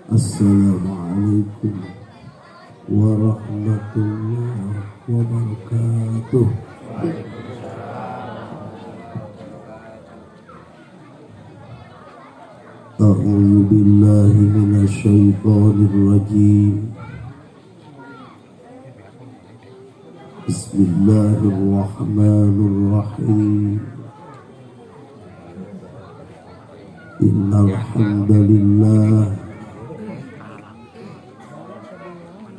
Assalamualaikum warahmatullahi wabarakatuh. A'udzu billahi minasyaitonir rajim. Bismillahirrahmanirrahim. Innal hamdalillah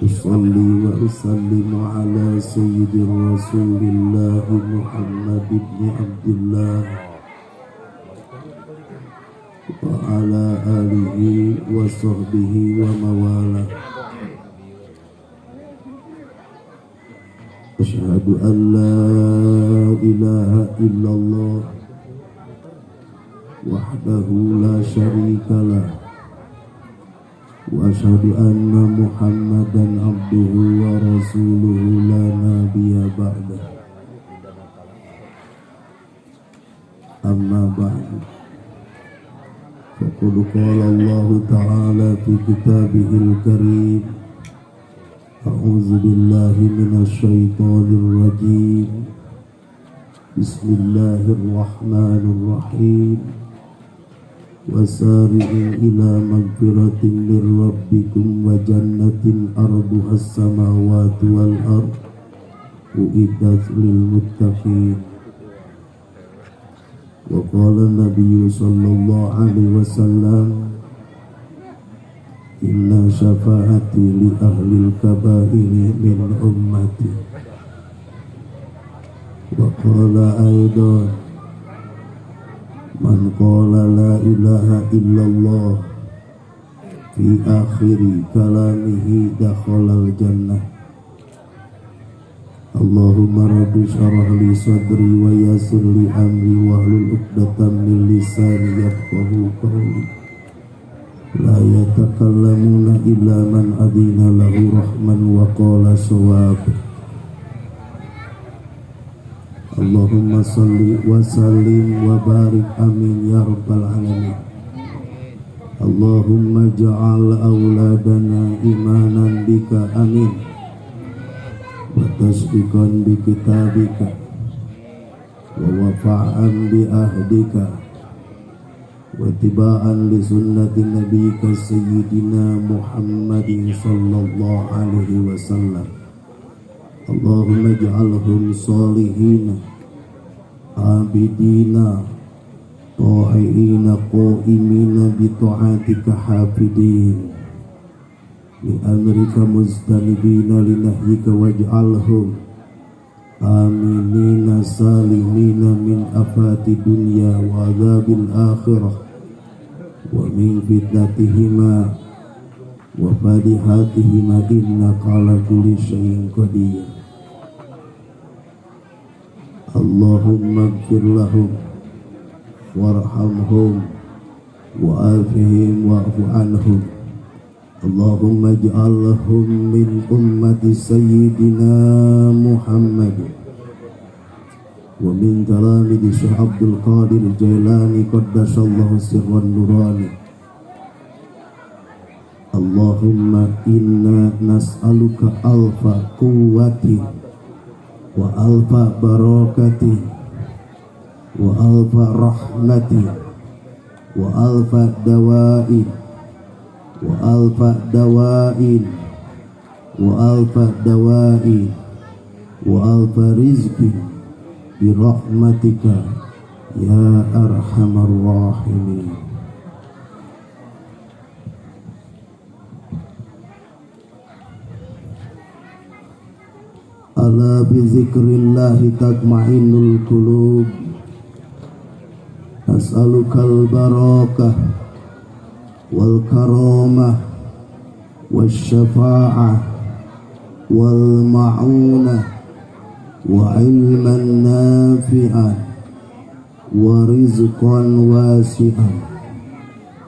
usalli wa usallimu ala sayyidi rasulillah Muhammad ibn Abdullah wa ala alihi wa sahbihi wa mawala. Asyhadu an la ilaha illallah wahdahu la syarika lah wa asyhadu anna Muhammadan abduhu wa rasuluhu la nabiyya ba'dah. Amma ba'du. Faqad qala Allah ta'ala fi kitabihil karim. A'udzu billahi minasy syaithanir rajim. Bismillahirrahmanirrahim. Wasari'u ila magfiratin min rabbikum wa jannatin arduhas samawati wal ard uiddat lil muttaqin. Wa qala an-nabiyyu sallallahu alaihi wasallam, inna syafaati li ahlil kabairi min ummati. Wa qala aidan, man qala la ilaha illallah fi akhiri kalamihi dakhalal jannah. Allahumma rabbi syrah li sadri wa yassir li amri wahlul 'uqdatam min lisani yafqahu qawli. La yatakallamuna illa man adina lahu rahman wa qala shawab. Allahumma salli wa sallim wa barik amin ya rabbal alamin. Allahumma ja'al auladana imanan bika amin, wa tasdiqan bi kitabika, wa wafa'an bi ahdika, wa tiba'an li sunnati nabiyyika sayyidina Muhammadin sallallahu alaihi wasallam. Allahumma ij'alhum salihina abidina ta'iina qa'imina bi ta'atika hafidin li amrika mujtanibina li nahyika waj'alhum aminina salimina min afati dunya wa adzabil akhirah wa min fitnatihima wa fadihatihima innaka ala kulli syai'in qadir. Allahumma ighfir lahum warhamhum wa'afihim wa'fu anhum. Allahumma ij'alhum min ummati sayyidina Muhammad wa min talamidi Syekh Abdul Qadir Jailani qaddasallahu sirran nurani. Allahumma inna nas'aluka alfa quwwati wa alfa barakati wa alfa rahmati wa alfa dawa'in wa alfa dawa'in wa alfa dawa'in wa alfa rizqi bi rahmatika ya arhamar rahimin. Ala bi zikrillahi tatma'innul qulub. As'alukal barakah wal karamah wasyafa'ah wal ma'unah wa ilman nafi'an wa rizqan wasi'an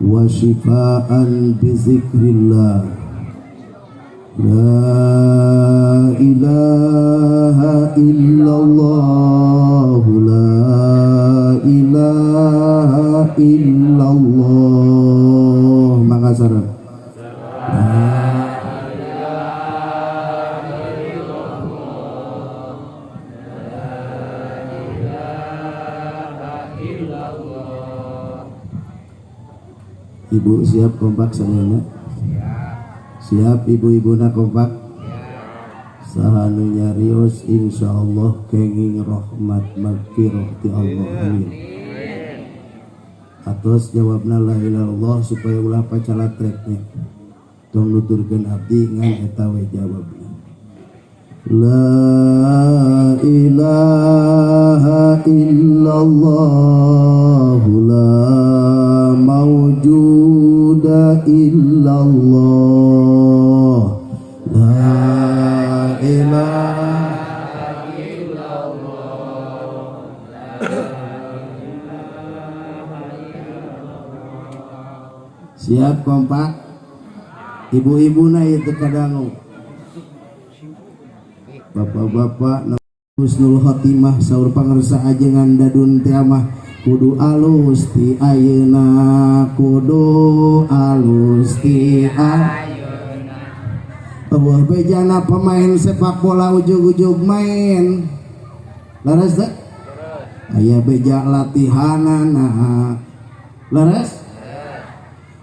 wa shifaan bi zikrillah. La ilaha illallah, la ilaha illallah. Makassar. Ibu siap kompak sadayana? Siap ibu-ibuna kompak? Saha nu nyarios insyaallah kenging rahmat magfirah ti Allah, amin. Atos jawabna la ilaha illallah supaya ulah pacalatreknya. Tong nuturkeun abdi ngan eta we jawabna. La ilaha illallah, la mawjuda illallah, la ilaha. Illallah, la ilaha illallah. Siap kompak? Ibu-ibu na itu kadangu. Bapak-bapak, husnul khotimah saur pangersa ajengan dadun teh mah kudu alus ti ayeuna, kudu alus ti ayeuna. Euweuh bejana pemain sepak bola ujug-ujug main. Leres teu? Aya beja latihanana. Leres?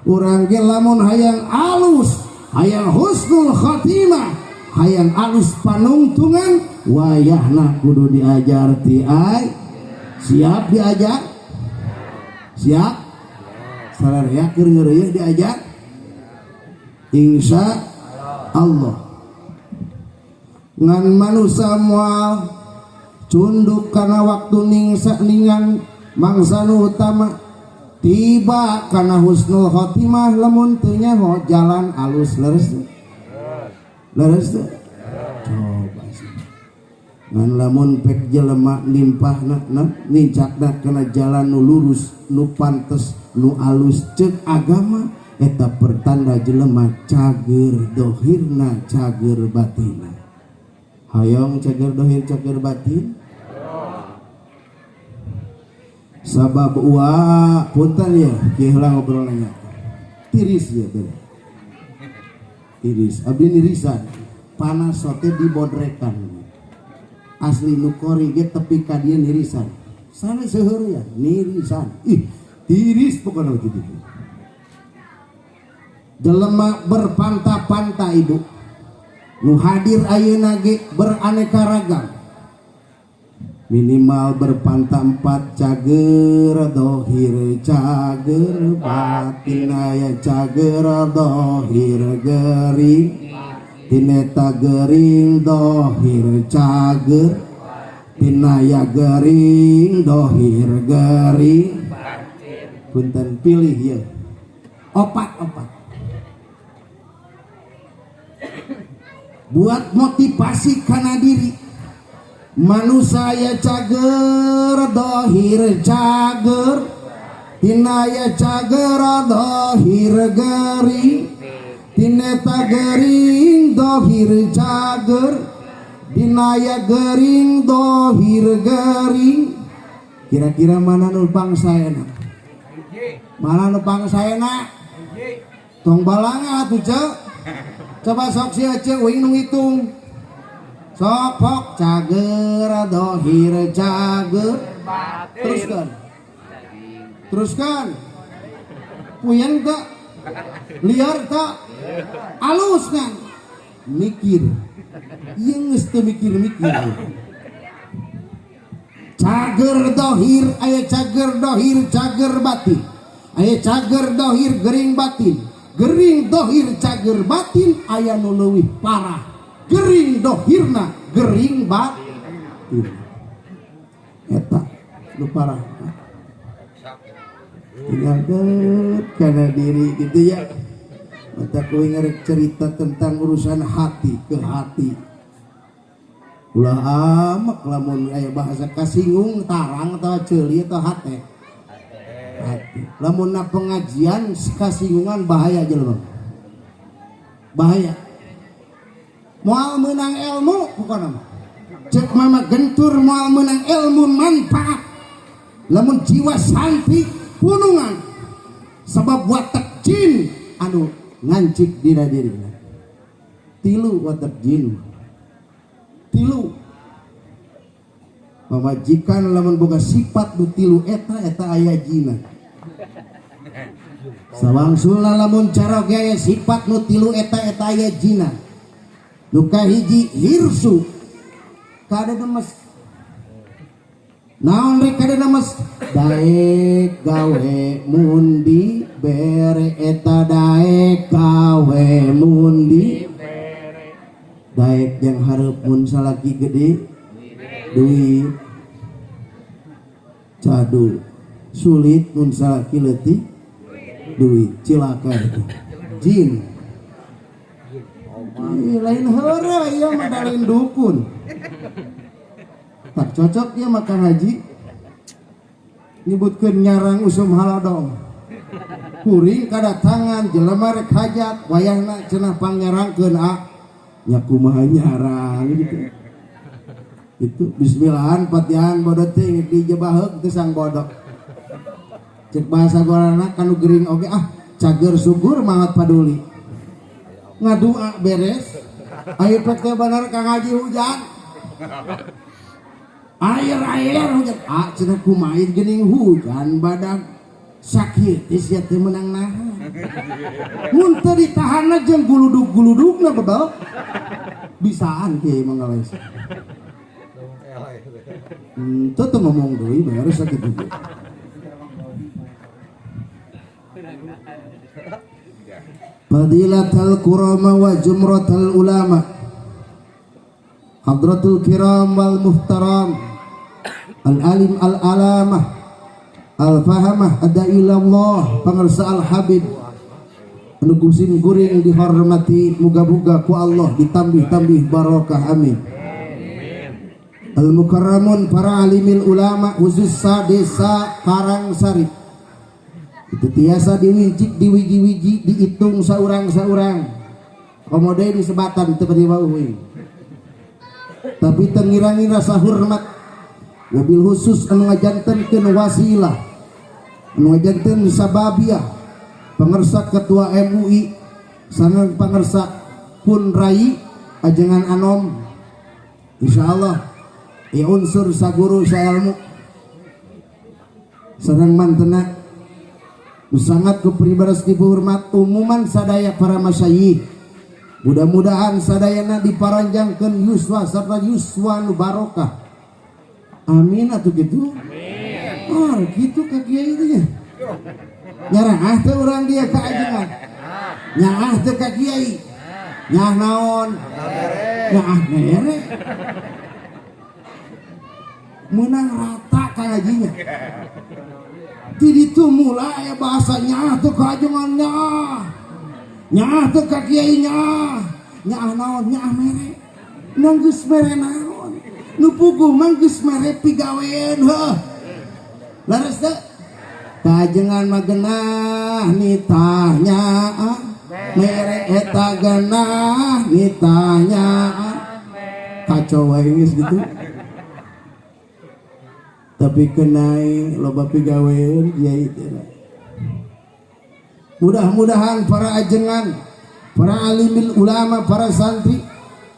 Urang ge lamun hayang alus, hayang husnul khatimah, hayang alus panungtungan, wayahna kudu diajar ti ay. Siap diajar? Siap? Sararea keur ngeureuyeuh diajar? Insya Allah. Ngan manusia moal cunduk kana waktu ningsa ningan mangsa nu utama tiba kana husnul khotimah lamun teu nyaho jalan alus. Leres teu? Leres teu? Coba sih, ngan lamun pek jelema nimpahna na nincakna kana jalan nu lurus, nu pantes, nu alus cek agama, eta pertanda jelema cager dohirna, cager batinna. Hayong cager dohir, cager batin? Sabab ua punten ya, kieu heula ngobrol nanya tiris ya, beda tiris. Abdi nirisan panas sote dibodrekan, asli nu kori ge tepi ka dieu nirisan sana seuheureun nirisan. Ih, tiris pokoknya gitu. Jelema berpanta-panta, ibu nu hadir ayeuna ge beraneka ragam, minimal berpanta empat: cager dohir, cager batin. Aya cager dohir gering, tineta gering dohir cager, tinaya gering dohir gering. Punten, pilih ya, opat opat buat motivasi kana diri. Manusia ya cager dohir, cager tinaya, cager dohir gering, tineta gering dohir cager, dinaya gering dohir gering. Kira-kira mana nu pangsaena? Mana nu pangsaena? Tong balanga atuh, Cek. Coba sok sia, Cek, uing nu ngitung. Sok pok cager dohir, cager. Teruskan, teruskan. Puyeng tak? Liar tak? Alus kan mikir. Ieu geus teu mikir-mikir. Cager dohir aya, cager dohir, cager batin aya, cager dohir gering batin, gering dohir cager batin. Aya nu leuwih parah, gering dohirna gering batin, eta nu parah. Tinggal karena diri gitu ya. Mata kuing ngerek cerita tentang urusan hati ke hati. Ulah amek lamun aya bahasa kasinggung, tarang atau ceuli atau hate hati. Lamun na pengajian kasinggungan bahaya jelema, bahaya, moal menang ilmu pokokna mah. Cek Mama Gentur, moal menang ilmu manfaat lamun jiwa santri punungan, sebab watak jin anu ngancik dina dirina tilu. Watak jin tilu. Pamajikan lamun boga sifat nu tilu eta, eta aya jina. Sawangsulna lamun caroge aya sifat nu tilu eta, eta aya jinan. Nu kahiji hirsu, kada demes. Naon rek kada demes? Daek gawe mun dibere, eta daek gawe mun di daek yang hareup mun salaki gede duit, cadu sulit mun salaki leutik duit, cilaka itu jin. Ih, lain heureuy ieu mah, da lain dukun. Tak cocok ieu mah Kang Haji nyebutkeun nyarang usum haladong. Kuring kadatangan jelema rek hajat, wayahna cenah pangyarangkeun, ah nya kumaha nyarang gitu. Itu bismillahan fatihan bodoh teh dijebaheuk teh sang bodoh. Cek bahasa gorana kanu gering oge, ah cager sugur mangat paduli. Ngadua beres. Ayo pek teh bener Kang Haji, hujan. Air air hujan. Ah cenah kumaha geuning hujan badag sakit sia teh meunang nahan. Mun teu ditahanna jeung guludug-guludugna bebel. Bisaan kiai mangales. Teu teu ngomong deui beres sakit juga. Fadilatal kurama wa jumratal ulama, hadratul kiram wal muhtaram, al alim al alamah al fahamah ada ilallah, pangersa al habib anu kusim kuring dihormati, muga-muga ku Allah ditambih-tambih barokah, amin. Al mukarramun, para alimil ulama khusus sa desa Karangsari itu tiasa diwincik diwiji-wiji dihitung saurang-saurang, komode di sebatan teu bau, tapi tengirangi rasa hormat wabil khusus anu ngajantenkeun wasilah, anu ngajanten sababiah, pangersa ketua MUI sareng pangersa pun rai ajengan anom, insyaallah ya unsur saguru saelmu sareng mantena sangat kepribadian dihormat umuman sadaya para masyayikh, mudah-mudahan sadayana diparanjangkeun yuswa serta yuswa nu barokah, amin. Atuh gitu amin. Oh gitu ka kiai teh nya nyaraah teh urang dia ka ajengan, nyaah teh ka kiai, nyaah naon, nyaah mere menang rata ka ngajinya. Ti ditu mulai bahasa nyaah teh ka ajengan, nyaah nyaah teh ka kiai, nyaah nyaah naon, nyaah mere nang geus mere naon, nu puguh mah geus mere pigawean. Heuh, leres teh ka ajengan mah genah nitah nyaah mere, eta genah nitah nyaah, kacau wae geus gitu. Tapi kenai loba pigawean kiai teh. Mudah-mudahan para ajengan, para alimil ulama, para santri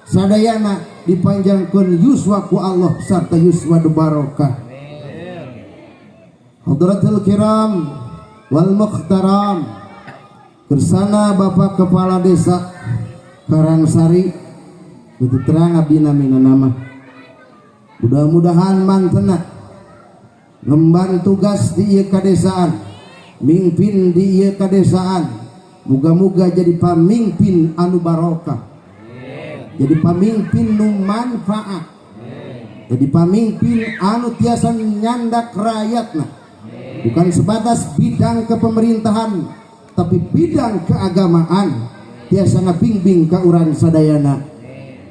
sadayana dipanjangkeun yuswa ku Allah serta yuswa barokah. Hadratul kiram wal muhtaram, kersana Bapak Kepala Desa Karangsari, itu terang abdi namina nama, mudah-mudahan mantena ngemban tugas di ieu kadesaan, mimpin di ieu kadesaan, muga-muga jadi pamimpin anu barokah, jadi pamimpin nu manfaat, jadi pamimpin anu tiasa nyandak rakyatna, bukan sebatas bidang kepemerintahan tapi bidang keagamaan tiasa ngabingbing ka urang sadayana,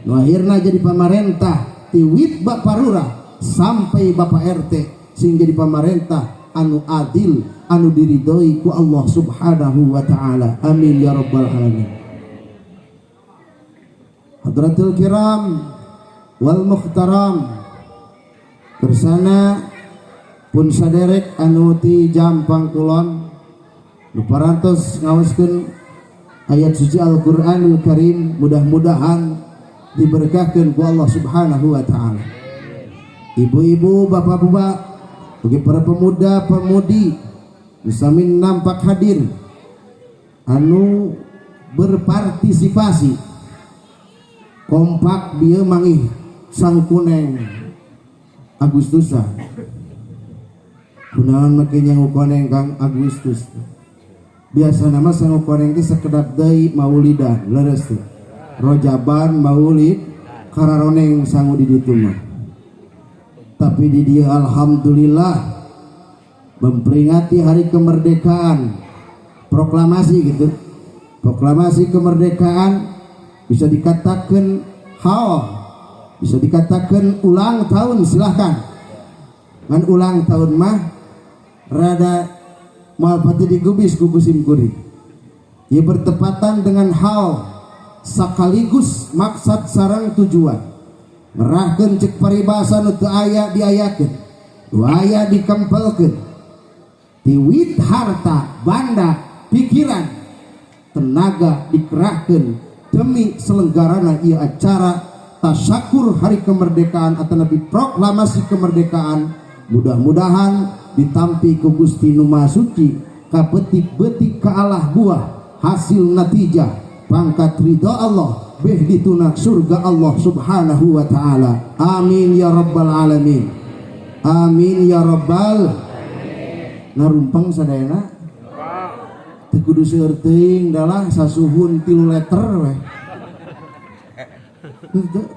nu akhirna jadi pamarentah tiwit Bapak Lurah sampai Bapak RT sehingga jadi pamarentah anu adil anu diridhoi ku Allah Subhanahu wa taala, amin ya rabbal alamin. Hadratul kiram wal muhtaram, kersana pun saderek anu ti Jampang Kulon nu parantos ngaoskeun ayat suci Al-Qur'anul Karim, mudah-mudahan diberkahkan ku Allah Subhanahu wa taala. Ibu-ibu, bapak-bapak, bagi para pemuda-pemudi samin nampak hadir. Anu berpartisipasi kompak bieu mangih sangu koneng Agustusan. Kunaon make nyangu koneng Kang Agustus? Biasa nama sangu koneng teh sakedap deui maulidan, leres teh. Rojaban maulid kararoneng sangu di ditu mah. Tapi di dieu alhamdulillah memperingati hari kemerdekaan, proklamasi gitu. Proklamasi kemerdekaan bisa dikatakan hal, bisa dikatakan ulang tahun, silahkan. Ngan ulang tahun mah rada moal pati digubris ku sim kuring. Ia bertepatan dengan hal sekaligus maksad sareng tujuan. Merahkeun cek paribasa nu teu aya diayakeun, nu aya dikempelkeun. Tiwit harta, banda, pikiran, tenaga dikerahkeun demi selenggarana ieu acara tasyakur hari kemerdekaan atau nabi proklamasi kemerdekaan. Mudah-mudahan ditampi ku Gusti Nu Maha Suci, kabetik-betik ke Allah buah hasil natijah pangkat ridho Allah beh dituna surga Allah Subhanahu wa taala. Amin ya rabbal alamin, amin ya rabbal. Ngarumpeng sadayana? Teu kudu seueur teuing dalah, sasuhun 3 liter weh. Henteu.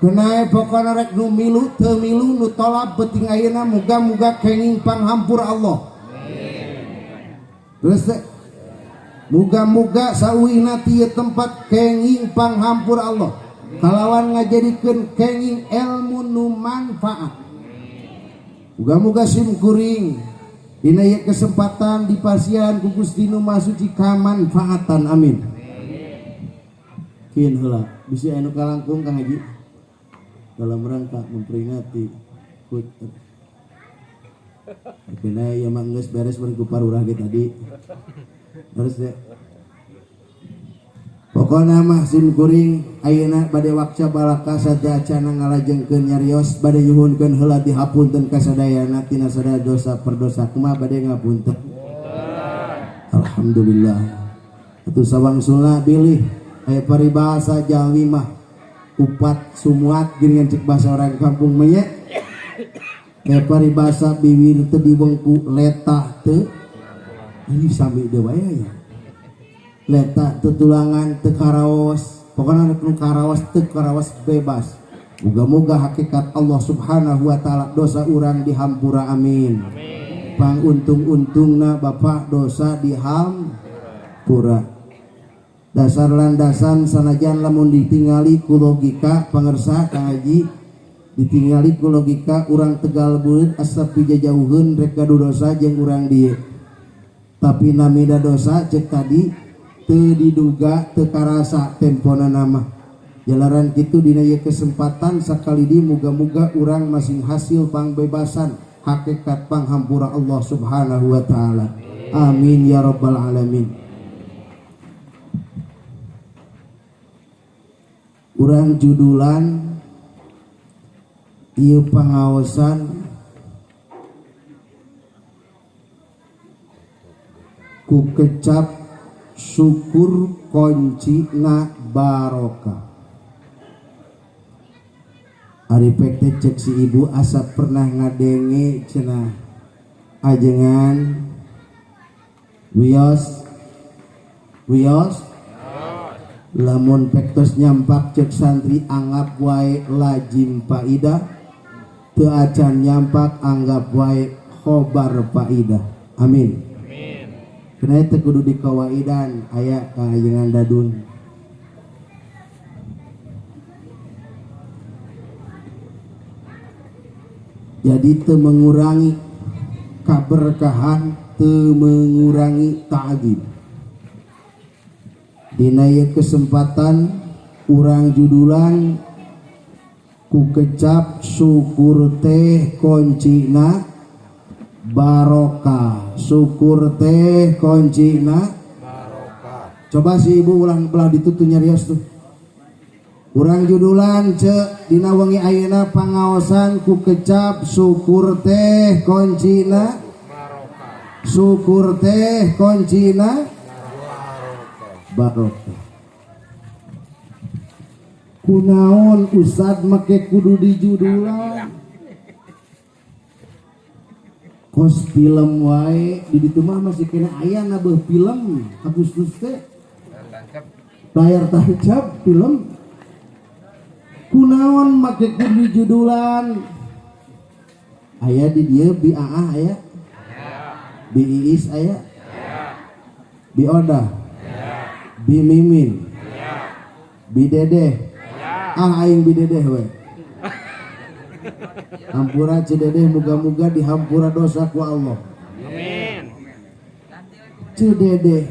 Kenae pokona rek nu milu teu milu, nu tolap beuting ayeuna, muga-muga kenging panghampura Allah. Terus teh muga-muga sauwihna ti ieu tempat kenging panghampura Allah kalawan ngajadikeun kenging ilmu nu manfaat. Muga-muga sim kuring dina ieu kesempatan dipasihan ku Gusti Nu Maha Suci kamanfaatan, amin. Kin heula bisi anu kalangkung Kang Haji dalam rangka memperingati HUT. Akhirnya ya mah geus beres ku parurah ge tadi. Terus deh. Pokona mah sim kuring ayeuna bade wakca balaka sateuacana ngalajengkeun nyarios, bade nyuhunkeun heula dihapunten ka sadayana tina sadaya dosa perdosa. Kumaha, bade ngapunten? Alhamdulillah. Atuh sawangsulna bilih aya paribasa jalmi mah upat sumuat geuningan, cek bahasa orang kampung mah nya. Aya paribasa biwir teu diwengku letah teu. Ini sami deui wae ya. Letah tetulangan teu karaos, pokoknya nu karaos teu karaos bebas. Muga-muga hakikat Allah Subhanahu wa taala dosa urang dihampura, amin. Pang untung-untungna Bapak dosa dihampura. Dasar landasan sanajan lamun ditingali ku logika, pangersa Kang Haji, ditingali ku logika urang Tegal Buleud asa pijajauheun rek gaduh dosa jeung urang dieu. Tapi namida dosa cek tadi teu diduga, teu karasa tempona nama. Jalaran kitu dina ieu kesempatan sakali di muga-muga urang masing hasil pangbebasan hakikat panghampura Allah Subhanahu wa taala. Amin ya rabbal alamin. Urang judulan ieu pangaosan ku kecap syukur kuncina barokah. Ari pek teh cek si ibu asa pernah ngadenge cenah ajengan wios wios lamun pektos nyampak cek santri anggap wae lajim faidah, teu acan nyampak anggap wae khobar faidah, amin. Kena teu kudu dikawaidan aya ka ajengan dadun. Jadi teu mengurangi kaberkahan, teu mengurangi ta'zim. Dina ieu kesempatan urang judulan ku kecap syukur teh kuncina barokah. Syukur teh kuncina barokah. Coba si ibu ulang belah ditutup nyarios tuh. Urang judulan cek dina wengi ayeuna pangaosan ku kecap syukur teh kuncina barokah. Syukur teh kuncina barokah. Kunaon Ustad make kudu dijudulan kos film wae? Di ditu mah masih kena aya na beuh film Agustus teh, layar tancap film. Kunaon make kudu dijudulan? Aya di dieu bi Aa, aya bi Iis, aya bi Oda, bi Mimin, bi Dedeh. Ah, aing bi Dedeh we. Hampura, Ci Dedeh, muga-muga dihampura dosa ku Allah. Amin. Ci Dedeh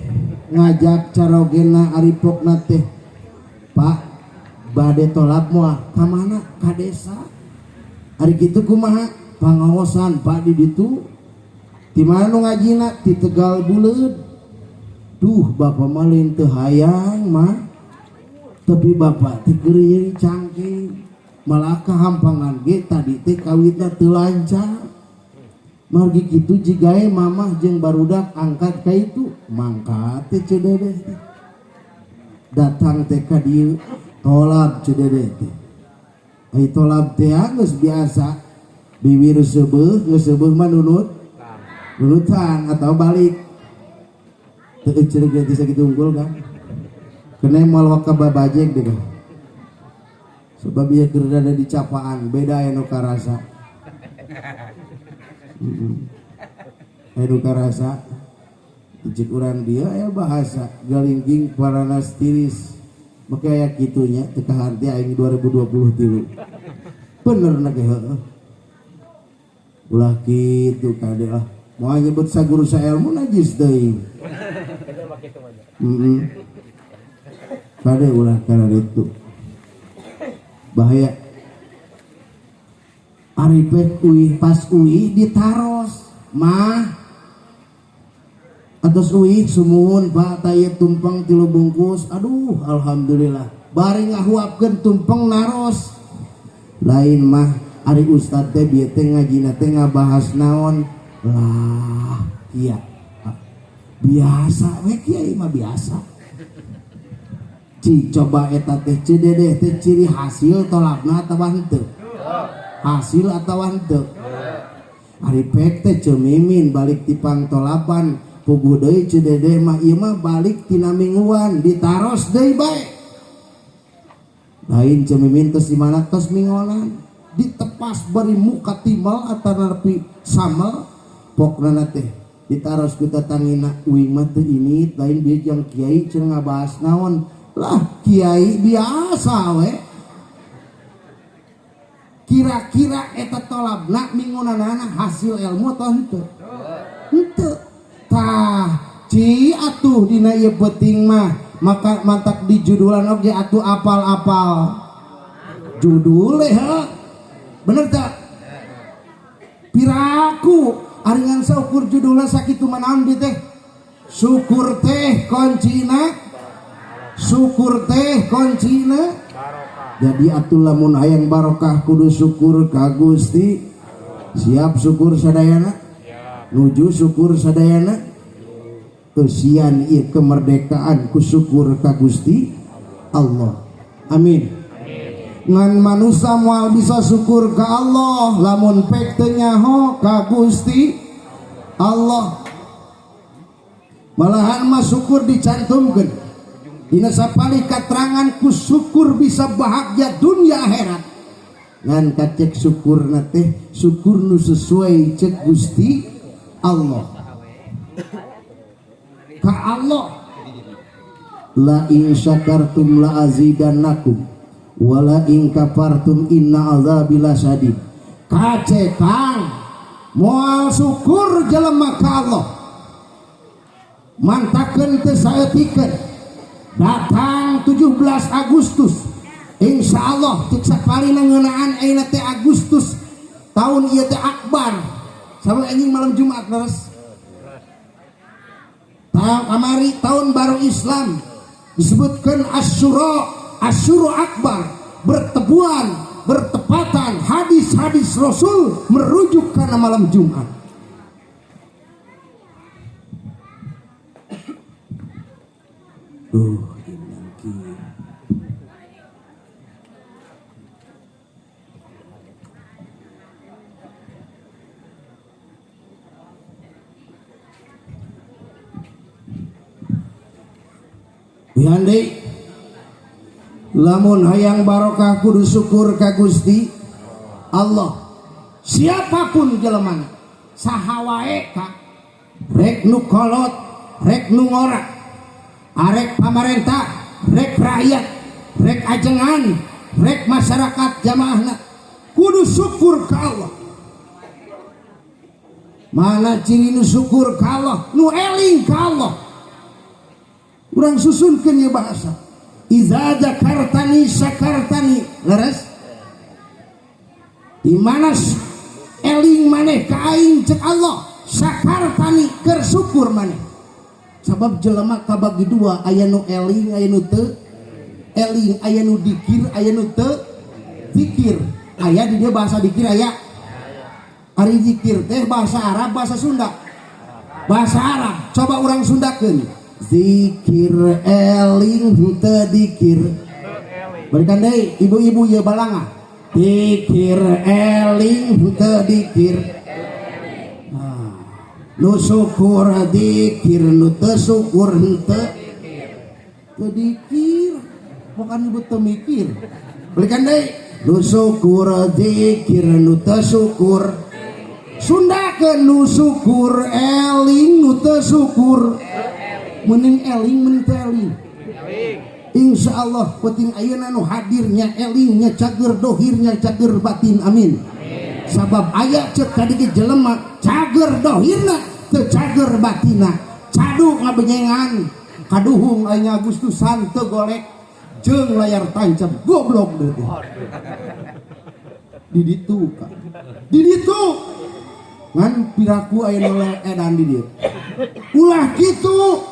ngajak carogena ari pokna teh, "Pak, bade tolab moal?" "Ka mana?" "Ka desa." "Ari kitu kumaha?" "Pangaosan, Pak, di ditu." "Di mana nu ngajina?" "Di Tegal Buleud." "Duh, bapak mah lain teu hayang mah, tapi bapak teh keur nyeri cangking, malah kahampangan ge tadi teh kawitna teu lancar. Margi kitu jigae mamah jeung barudak angkat ka itu." Mangkat teh Ceu Dedeh teh, datang teh ka dieu, tolab Ceu Dedeh teh. Ai tolab teh geus biasa, bibir seubeuh, geus seubeuh mah nunut nunutan atau balik. Teu eceureuh ge sakitu unggul kan kena moal waka babajek deh kan. Sebab ieu keur ada di capaan beda anu karasa. Anu karasa cek urang dia ya bahasa galingging paranas tiris, maka aya kitunya teu kaharti aing 2023 bener na ge, heueuh. Ulah kitu kade ah, moal nyebut saguru saelmu najis teuing. Kade ulah kana itu, bahaya. Ari pek uih, pas uih ditaros mah atos uih, "Sumuhun, Pak, taya tumpeng 3 bungkus." "Aduh, alhamdulillah." Bari ngahuapkeun tumpeng naros, "Lain mah, ari ustad teh bieu teh ngajina teh ngabahas naon?" "Lah iya, biasa we, kiai mah biasa." Ci, coba eta teh Ceu Dedeh teh ciri hasil tolabna atawa henteu? Hasil atawa henteu? Ari pek teh Ceu Mimin balik ti pangtolaban, puguh deui Ceu Dedeh mah ieu mah balik tina mingguan, ditaros deui bae. "Lain, Ceu Mimin tos di mana?" "Tos minggonan." Ditepas bari muka timal atanapi samel, pokna teh ditaros ku tatangina, "Uing mah teu ini lain bieu jeung kiai cenah ngabahas naon?" "Lah kiai biasa we." Kira-kira eta tolabna minggonanana hasil ilmu atau henteu? Henteu. Tah, ci atuh dina ieu peuting mah maka mantak di judulan oge atuh apal-apal judul ha, bener tak? Piraku ari ngan saukur judulna sakitu mah naon bi teh? Syukur teh kuncina, syukur teh kuncina. Jadi atuh lamun hayang barokah kudu syukur ka Gusti. Siap syukur sadayana? Nuju syukur sadayana? Kesian ieu kemerdekaan ku syukur ka Gusti Allah. Amin. Ngan manusia moal bisa syukur ka Allah lamun pek teu nyaho ka Gusti Allah. Malahan mah syukur dicantumkeun dina sapali katerangan, ku syukur bisa bahagia dunia akhirat. Ngan kacek syukur teh syukur nu sesuai cek Gusti Allah, ka Allah. La in syakartum la azidannakum wa la in kafartum inna azabi lasyadid. Kace kang moal syukur jelema ka Allah, mantakeun teu saeutikeun datang 17 Agustus, insya Allah cek sapalina ngeunaan ayeuna teh Agustus tahun ieu teh akbar sama anjing malam Jumat leres. Tahun kamari tahun baru Islam disebutkan Asyura, Asyura akbar, bertebuan bertepatan hadis-hadis Rasul merujuk karena malam Jumat. Duh, inang kieu. Wihan deui, lamun hayang barokah kudu syukur ka Gusti Allah. Siapapun jelemana, saha wae ka, rek nu kolot, rek nu ngora, arek pamarentah, rek rakyat, rek ajengan, rek masyarakat jamaahna, kudu syukur ka Allah. Mana ciri nu syukur ka Allah? Nu eling ka Allah. Urang susunkeun ieu bahasa. Iza dzakartani syakartani. Leres? Di mana eling maneh ka aing cek Allah, syakartani keur syukur maneh. Sabab jelema kabagi dua, aya nu eling, aya nu teu eling, aya nu dikir, aya nu teu zikir. Aya di dieu bahasa dikir aya. Ari zikir teh bahasa Arab, bahasa Sunda. Bahasa Arab, coba urang Sundakeun. Zikir eling teu dikir. Berikan deui ibu-ibu ieu balanga. Dikir eling teu dikir. Nah, nu syukur dikir, nu teu syukur henteu teu dikir. Bukan ibu teu mikir. Berikan deui nu syukur dikir, nu teu syukur. Sundakeun nu syukur eling, nu teu syukur. Mending eling, mending teu eling. Insya Allah penting ayeuna nu hadirnya elingnya cager dohirnya cager batin, amin. Sabab aya cek tadi ge jelema cager dohirna teu cager batina, cadu ngabenyengan kaduhung aya Agustusan teu golek jeung layar tancap goblok deui di ditu ka di ditu ngan piraku aya nu edan di dieu ulah kitu.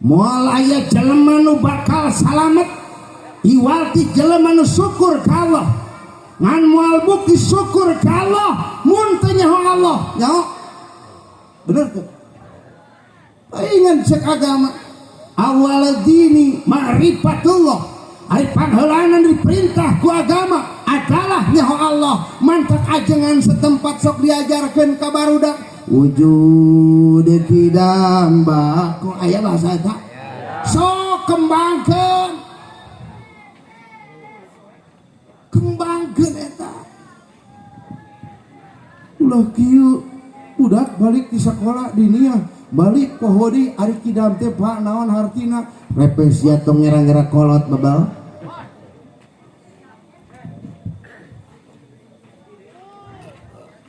Moal aya jelema nu bakal salamet iwal ti jelema nu syukur ka Allah. Ngan moal bukti syukur ka Allah mun teu nyaho Allah. Nyaho? Bener teu? Paingan cek agama awal dini ma'rifatullah. Ari pangheulanan diperintah ku agama adalah nyaho Allah. Mantak ajengan setempat sok diajarkeun ka barudak. Wujud kidam bako aya bahasa eta sok kembangkeun, kembangkeun eta. Ulah kieu budak balik di sekolah diniah balik poho deui ari kidam teh pak naon hartina repes ya tong ngira-ngira kolot bebal.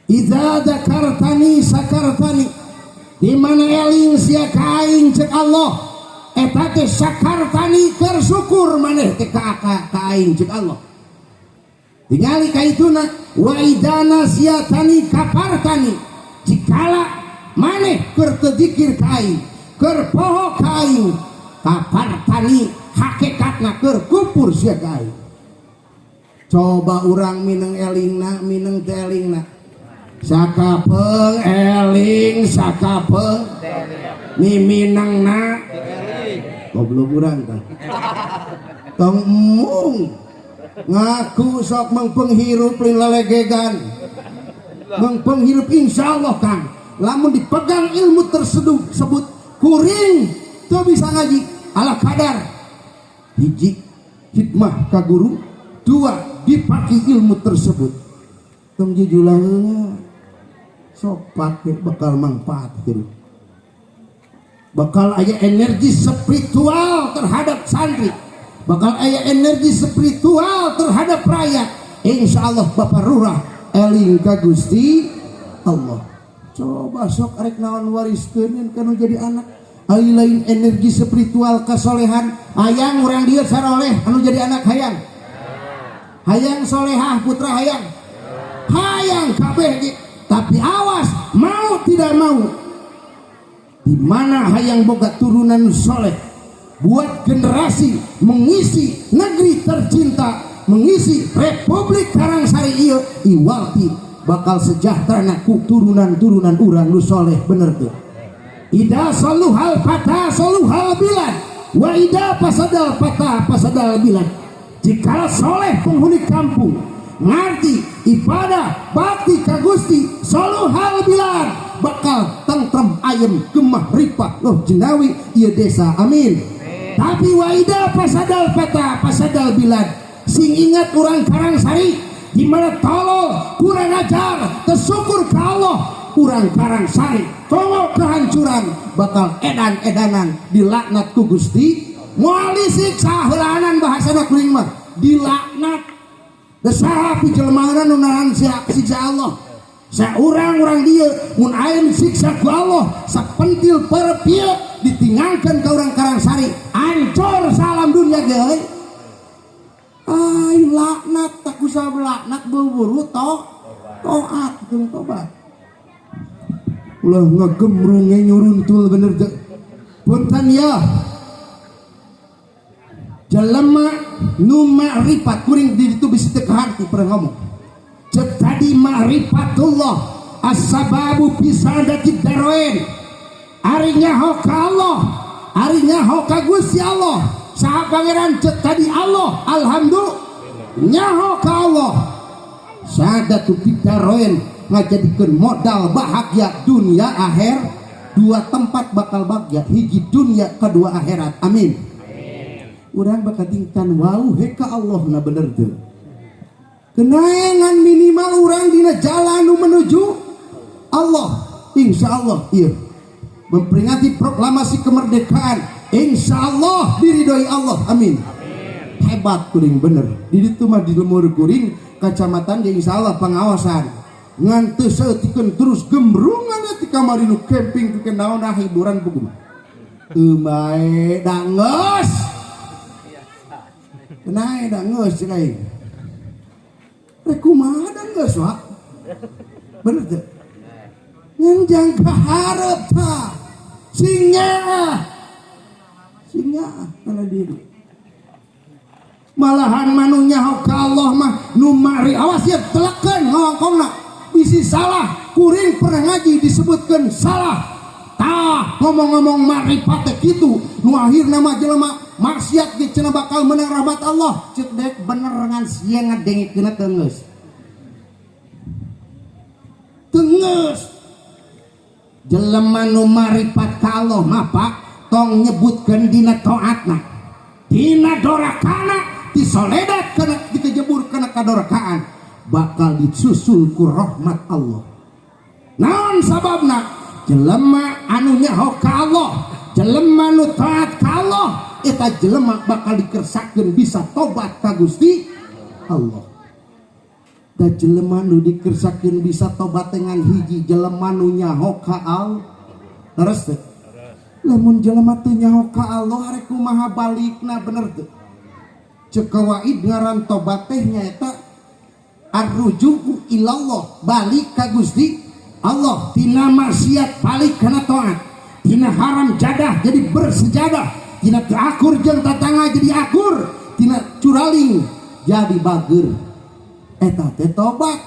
Iza dzakartani sakartani, di mana eling sia ka aing cek Allah eta teh sakartani keur syukur maneh teh ka aing cek Allah. Tingali ka ituna wa idana siatani kapartani, jikala maneh keur teu zikir ka aing keur poho ka aing kapartani hakikatna keur kupur sia ka aing. Coba urang mineng elingna mineng teu elingna. Sakapeung eling sakapeung miminangna goblok urang tah. Tong emung ngaku sok mengpenghirup lain lelegegan. Mengpenghirup insyaallah Kang. Lamun dipegang ilmu tersebut sebut kuring teu bisa ngaji ala kadar. Hiji hikmah ka guru, dua dipake ilmu tersebut. Tong jujulah sok pake bakal manfaat hirup. Bakal aya energi spiritual terhadap santri, bakal aya energi spiritual terhadap rakyat. Insya Allah Bapak Lurah eling ka Gusti Allah. Coba sok arek naon wariskeun kanu jadi anak. Ai lain energi spiritual kasolehan, hayang urang dieu saroleh anu jadi anak hayang. Hayang solehah putra hayang. Hayang kabeh ge. Tapi awas mau tidak mau di mana hayang boga turunan soleh buat generasi mengisi negeri tercinta, mengisi Republik Karangsari ieu iwalti bakal sejahtera ku turunan-turunan urang nu soleh, bener tuh. Ida saluhal fata saluhal bilad wa ida fasadal fata fasadal bilad. Jika soleh penghuni kampung ngerti ibadah bakti ka Gusti, saluhal bilad, bakal tentrem, ayem, gemah ripah loh jinawi ieu desa, amin. Tapi wa ida fasadal fata fasadal bilad. Sing ingat orang Karangsari, di mana tolol, kurang ajar, tersyukur ke Allah, urang Karangsari tolol kehancuran, bakal edan-edanan, dilaknat ku Gusti, moal disiksa heulanan, bahasana kuring mah dilaknat. Da saha pijelmaana nu nahan siksa Allah? Saurang urang dieu mun aya siksa ku Allah sapentil perpieu ditinggalkan ke orang Karangsari, ancur salam dunia ge euy. Ay, laknat tak usah, laknat buru-buru toh toat jeung tobat, ulah ngegemrunge nyuruntul, bener teu? Punten ya, jelema nu ma'rifat kuring di ditu bisi teu kaharti pernah ngomong. Cek tadi ma'rifatullah as-sababu fi sa'adati daroen. Ari nyaho ka Allah, ari nyaho ka Gusti Allah, saha pangeran? Cek tadi Allah, alhamdulillah nyaho ka Allah, sa'adatu fid daroen, ngajadikeun modal bahagia dunia akhir. Dua tempat bakal bahagia, hiji dunia, kedua akhirat, amin. Urang bakal tingkan wau he ka Allah na, bener teu? Kenaengan minimal urang dina jalan nu menuju Allah, insya Allah iya memperingati proklamasi kemerdekaan, insya Allah diridhoi Allah, amin. Hebat kuring, bener di ditu mah, di lemur kuring kacamatan ge insya Allah pengawasan ngan teu saeutikeun terus gembrungan ti kamari nu camping ke naon ah hiburan buku mah teu bae da geus kenae, da geus cek aing rek kumaha, da geus wa, bener teu? Ngan jangka hareup tah sing nyaah, sing nyaah kana diri. Malahan manu nyaho ka Allah mah nu mari, awas ya, telekeun ngawangkongna bisi salah. Kuring pernah ngaji disebutkeun salah tah, ngomong-ngomong marifat teh kitu, nu akhirna mah jelema maksiat ge cenah bakal menang rahmat Allah. Cek dek bener, ngan sia ngadengikeunna teu geus, teu geus. Jelema nu marifat ka Allah mah, Pak, tong nyebutkeun dina taatna, dina dorakana, disoledat kana dikejebur kana kadorkaan, bakal disusul ku rahmat Allah. Naon sababna? Jelema anu nyaho ka Allah, jelema nu taat ka Allah, eta jelema bakal dikersakeun bisa tobat ka Gusti Allah. Da jelema nu dikersakeun bisa tobat dengan hiji jelema nu nyaho ka Allah. Terus teh lamun jelema teu nyaho ka Allah, arek kumaha balikna, bener teu? Cek kawaid ngaran tobat teh nyaeta arrujuku ilallah, balik ka Gusti Allah, tina maksiat balik kana taat, tina haram jadah jadi bersejadah, tina teu akur jeung tatangga jadi akur, tina curaling jadi bager, eta teh tobat.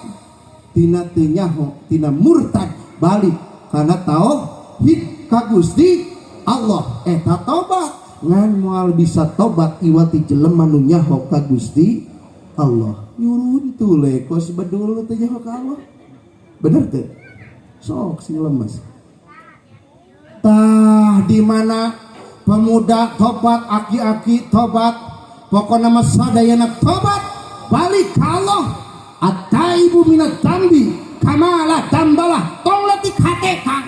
Tina teu nyaho, tina murtad balik kana tauhid ka Gusti Allah, eta tobat. Ngan moal bisa tobat iwati jelema nu nyaho ka Gusti Allah. Nyuruntul le kos bedul teh nyaho ka Allah, bener teu? Sok sing lemes tah, di mana pemuda tobat, aki-aki tobat, pokokna mah sadayana tobat balik ka Allah. At-taibu minat dzambi kamala dzambalah. Tong letik hate, Kang.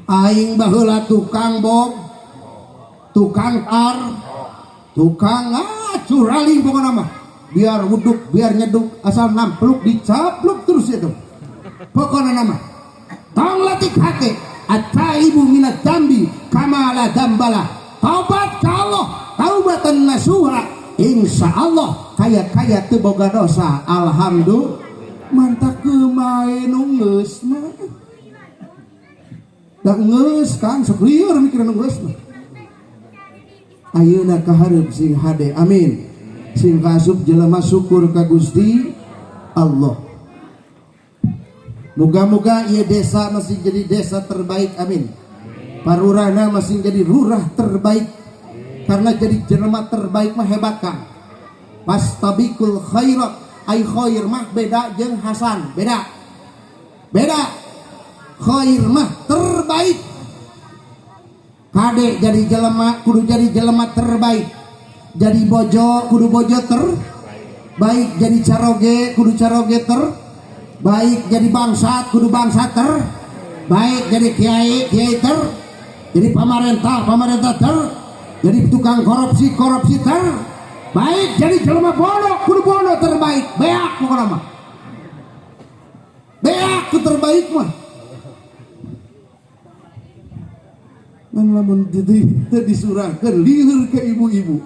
Aing baheula tukang bob, tukang tar, tukang curaling, pokokna mah biar wuduk biar nyeduk asal nampluk dicapluk terus itu. Pokokna nama tong letik hate. At-taibu minat dzambi kama la dzambalah. Taubat ka Allah taubatan nasuha, insya Allah kaya-kaya teu boga dosa, alhamdulillah. Mantap kumaha nu geus mah da geus, Kang, sok lieur mikiran nu geus mah. Ayeuna kahareup sing hade, amin. Sing kasup jelema syukur ka Gusti Allah. Moga-moga ieu desa masih jadi desa terbaik, amin. Parurahna masih jadi lurah terbaik, karena jadi jelema terbaik mah hebat kan. Fastabiqul khairat, ai khair mah beda jeung hasan, beda beda. Khair mah terbaik. Kade, jadi jelema kudu jadi jelema terbaik, jadi bojo kudu bojo terbaik, jadi caroge kudu caroge terbaik, jadi bangsat kudu bangsat terbaik, jadi kiai kiai ter, jadi pamarentah pamarentah ter, jadi tukang korupsi korupsi terbaik, jadi jelema bodoh kudu bodoh terbaik. Beak pokoknya mah, beak ku terbaik mah. Ngan lamun teu disurahkeun lieur ke ibu-ibu,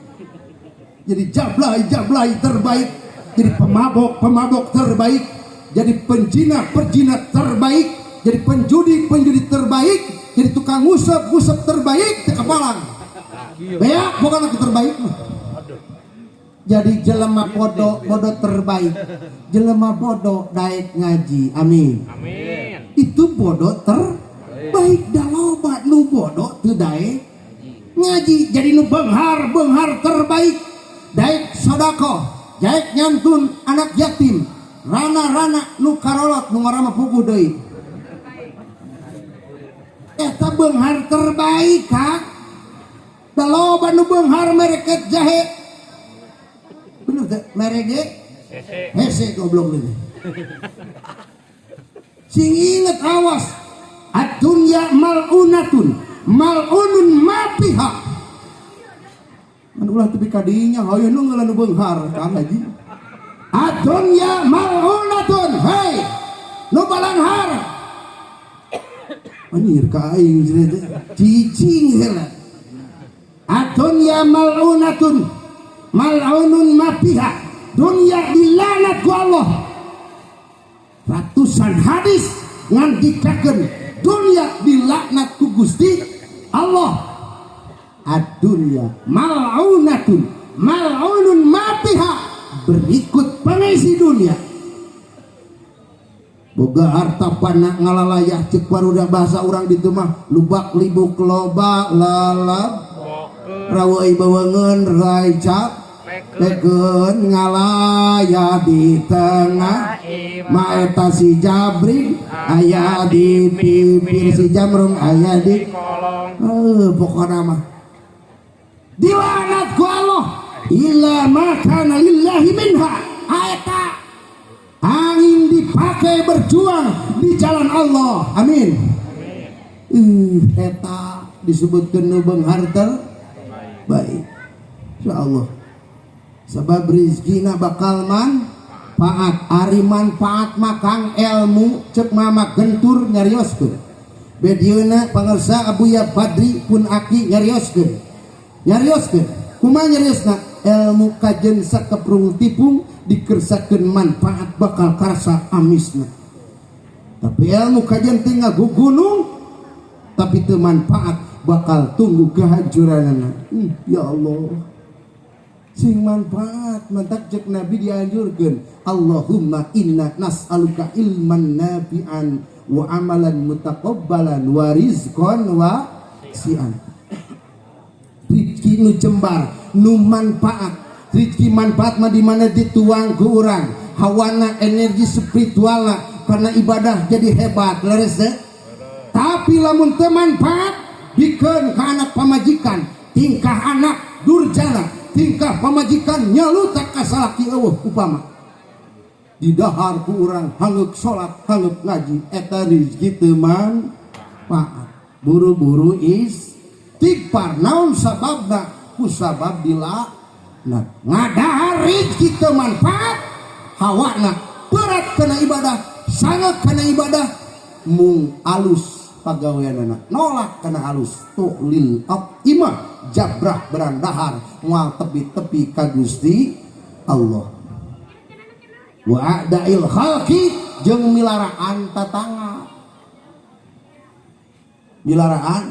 jadi jablay jablay terbaik, jadi pemabok pemabok terbaik, jadi penjina penjina terbaik, jadi penjudi penjudi terbaik, jadi tukang ngusep ngusep terbaik, teu kapalang. Beak bukan aku terbaik mah. Jadi jelema bodoh bodoh terbaik, jelema bodoh daek ngaji, amin. Amin. Itu bodoh terbaik. Da loba nu bodoh teu daek ngaji. Jadi nu benghar benghar terbaik, daek sodakoh, daek nyantun anak yatim, rana-rana nu karolot nu ngarama puguh deui, eta benghar terbaik. Kak, da loba nu benghar mereket jahe, bener teu? Merege Hese. Hese, goblok ini. Sing inget, awas. Ad-dunya mal'unatun mal'unun ma fiha. Kan ulah tepi kadinya hayu nu ngeula nu beunghar, Kang Haji. Ad-dunya mal'unatun. Hei, nu balanghar. Anjir ka aing teh. Cicing heula. Ad-dunya mal'unatun mal'unun ma fiha. Dunia dilaknat ku Allah. Ratusan hadis ngandikakeun dunia dilaknat ku Gusti Allah. Ad-dunya mal'unatun mal'unun ma fiha. Berikut pengisi dunia. Boga harta pana ngalalayah, cek barudak bahasa urang ditu mah lubak libuk loba lalab Bokeun. Raweuy bawengeun rai cap Pekeun. Pekeun ngalaya di tengah maeta si jabring aya di pipir, si jamrung aya di Kolong. Eh, pokokna mah dilaknat ku Allah illa ma kana lillahi minha. Eta angin dipakai berjuang di jalan Allah, amin. Eta disebutkeun nu beunghar terbaik, insyaallah, sebab rizkina bakal manfaat. Ari manfaat makang ilmu, cek mama gentur nyarioskeun bedieuna pangersa Abuya Badri pun aki nyarioskeun nyarioskeun kumaha nyariosna, ilmu kajen sakeprung tipung dikersakeun manfaat bakal karasa amisna, tapi ilmu kajen tinggal gunung tapi teu manfaat bakal tunggu kehancuranana. Ya Allah, sing manfaat. Mantak cek Nabi dianjurkeun, Allahumma inna nas'aluka ilman nafi'an wa amalan mutaqabbalan wa rizqan wa si'an. Rizki nu jembar nu manfaat. Rizki manfaat mah di mana dituang ku urang hawana energi spiritualna karena ibadah jadi hebat, leres teh. Tapi lamun teu manfaat, bikeun ka anak pamajikan, tingkah anak durjana, tingkah pamajikan nyalutak ka salaki eueuh upama didahar ku urang hangeuk salat hangeuk ngaji, eta rizki teu manfaat. Buru-buru istighfar. Naon sababna? Ku sabab dilaknat. Ngadahar rizki teu manfaat, hawana berat kana ibadah, sangat kana ibadah, mung alus pagaweanana nolak kana halus tu'lil imah jabrah berandahar moal tepi-tepi ka Gusti Allah wa a'dail khalqi jeung milaraan tatangga, milaraan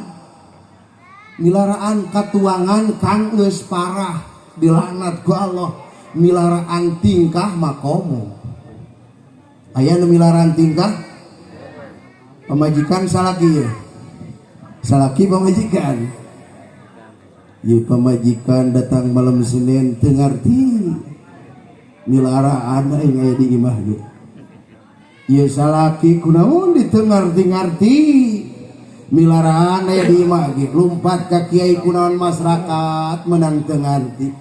milaraan katuangan kang geus parah dilaknat ku Allah. Milaraan tingkah makomo, aya nu milaraan tingkah pamajikan salaki ya. Salaki pamajikan. Ieu pamajikan datang malam Senin teu ngarti. Milaraan aing aya di imah ge. Ieu salaki kunaon di teu ngarti-ngarti. Milaraan aya di imah ge. Lumpat ka kiai kunaon masyarakat menang teu ngarti.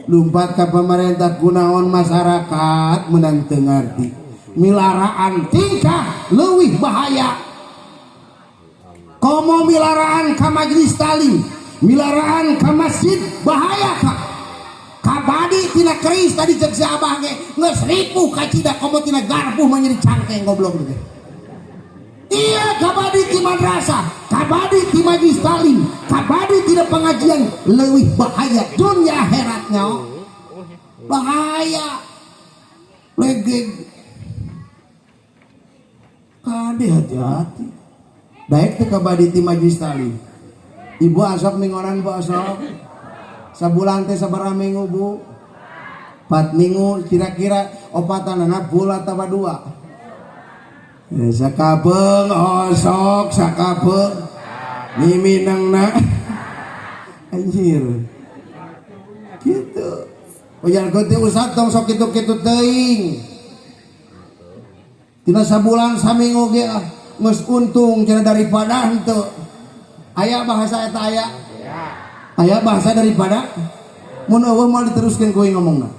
Lumpat ka pemerintah kunaon masyarakat menang teu ngarti. Milaraan tingkah leuwih bahaya. Komo milaraan ka majelis talim, milaraan ka masjid bahaya ka. Kabadi tina keris tadi cek si abah ge geus ripuh kacida komo tina garpu mah nyeri cangkeng goblok teh. Iya kabadi ti madrasah, kabadi ti majelis talim, kabadi tina pengajian leuwih bahaya dunia akhiratnya. Bahaya. Legeg. Kade hati-hati. Daek teh kabadi ti majelis talim. Ibu asok mingonan bu asok. Sabulan teh sabaraha minggu bu? 4 minggu kira-kira opatanana full atawa dua? Ya, sakapeung osok sakapeung miminangna anjir gitu. Ujar teh ustad tong sok kitu-kitu teuing. Tina sabulan saminggu ge ah geus untung cenah daripada henteu. Aya bahasa eta aya? Aya bahasa daripada? Mun eueuh moal diteruskeun ku ngomongna.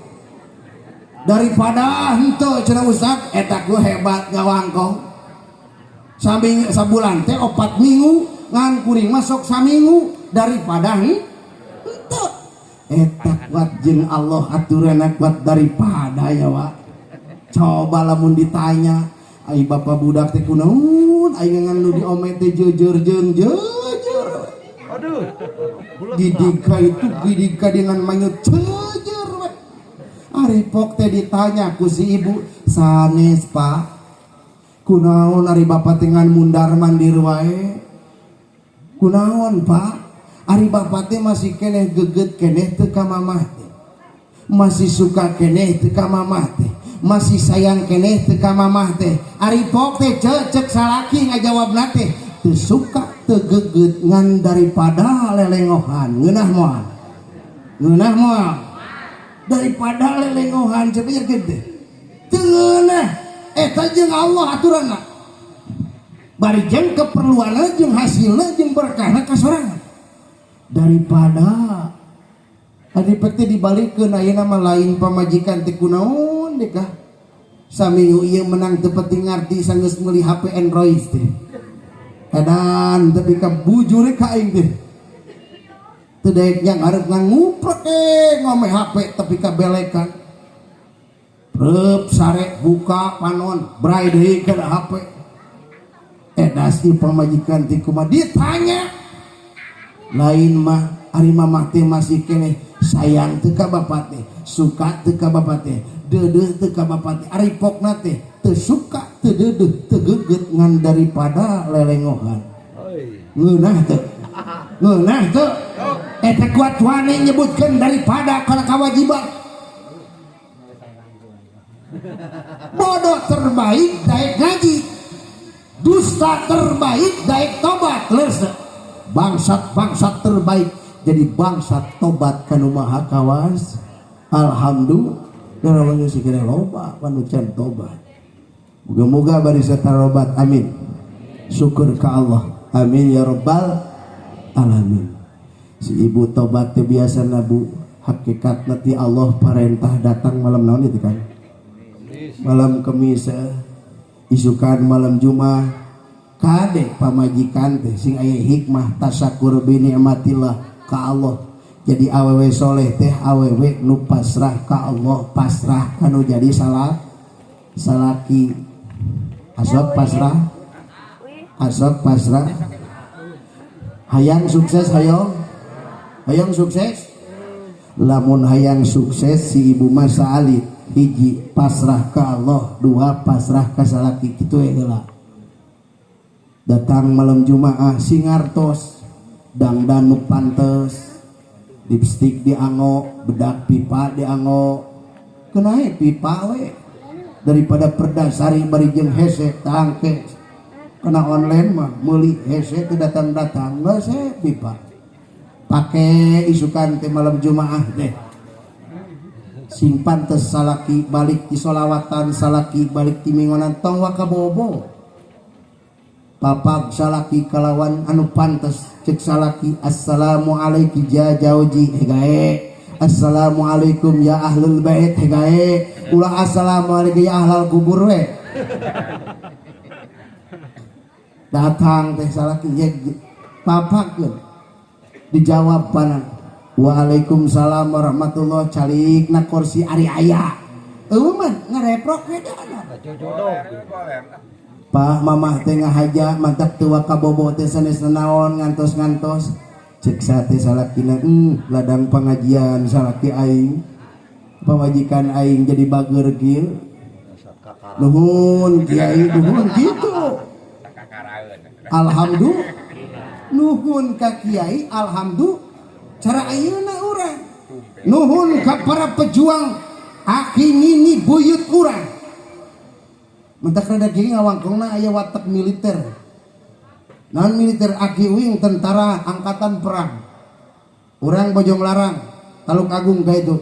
Daripada henteu cenah ustad eta ku hebat ngawangkong. Saming sabulan teh 4 minggu ngan kuring masuk saminggu daripada henteu. Eta kuat jeung Allah aturanna kuat daripada ya wa. Coba lamun ditanya ai bapak budak teh kunaon aing ngan nu diome teh jeujeur jeung jeujeur. Aduh. Didika itu didika dengan manyut jeujeur we. Ari pok teh ditanya ku si ibu sanes pak kunaon ari bapak teh ngan mundar mandir wae kunaon pak ari bapak teh masih keneh geget keneh teu ka mamah teh masih suka keneh teu ka mamah teh masih sayang keneh teu ka mamah teh ari pok teh cek salaki ngajawabna teh teu suka teu geget ngan daripada lelengohan ngeunah moal ngeunah moal daripada lelengohan cenah yakin teh teu ngeunah eta jeung Allah aturanna bari jeung keperluanna jeung hasilna jeung berkahna ka sorangan daripada ari pek teh dibalikeun ayeuna mah lain pamajikan teh kunaon deh kah saminggu ieu menang teu penting ngarti sanggeus meuli HP Android teh edan tapi ka bujure ka aing teh teu daek nya ngarep nguprek ngome HP tapi ka belekan preup sare buka panon bray deui kana HP edas ieu pamajikan teh kumaha ditanya lain mah ari mamah teh masih keneh sayang teu ka bapak teh suka teu ka bapak teh deudeuh teu ka bapak teh ari pokna teh teu suka teu deudeuh teu geget ngan daripada lelengohan ngeunah teu ngeunah teu eta kuat wani nyebutkeun daripada kana kewajiban bodoh terbaik daek ngaji dusta terbaik daek tobat leres bangsat bangsat terbaik jadi bangsat tobat kanu maha kawas alhamdulillah sikira loba panu can tobat moga-moga bari tarobat amin syukur ka Allah amin ya rabbal alamin si ibu tobat teh biasa bu hakikat nanti Allah parentah datang malam naon itu kan malam Kemis isukan malam Jumat kade pamajikan teh sing aya hikmah tasakur bi nikmatillah ka Allah jadi awewe soleh teh awewe nu pasrah ka Allah pasrah kanu jadi salah salaki asok pasrah asok pasrah hayang sukses hayang hayang sukses lamun hayang sukses si ibu masa alit hiji pasrah ka Allah dua pasrah ka salaki kitu we heula datang malam Jumaah singartos dangdan nu pantes lipstik dianggo bedak pipa dianggo kenae pipa we daripada perdasari bari jeung hese tangke Kena online mah meuli hese teu datang-datang geus sepi Pak. Pake isukan teh malam Jumaah teh. Sing pantes salaki balik ti solawatan, salaki balik ti mingonan tong waka bobo. Papag salaki kalawan anu pantes cek salaki assalamualaikum ja jauji hegae. Assalamualaikum ya ahlul bait hegae. Ulah assalamualaikum ya ahlal kubur we. Datang teh salaki papakeun dijawab panan waalaikumsalam warahmatullah calik na kursi ari aya eueuh mah ngareprok we da. Pak mamah teh ngahaja mantak teu kabobo teh sanes naon ngantos-ngantos cek sate salakina ladang pengajian salaki aing pamajikan aing jadi bager kieu nuhun kiai nuhun kitu. Alhamdulillah nuhun ka kiai alhamdulillah cara ayeuna urang nuhun ka para pejuang aki nini buyut urang mentak rada gini ngawangkongna aya watak militer naon militer aki uing tentara angkatan perang urang Bojong Larang Taluk Agung ka itu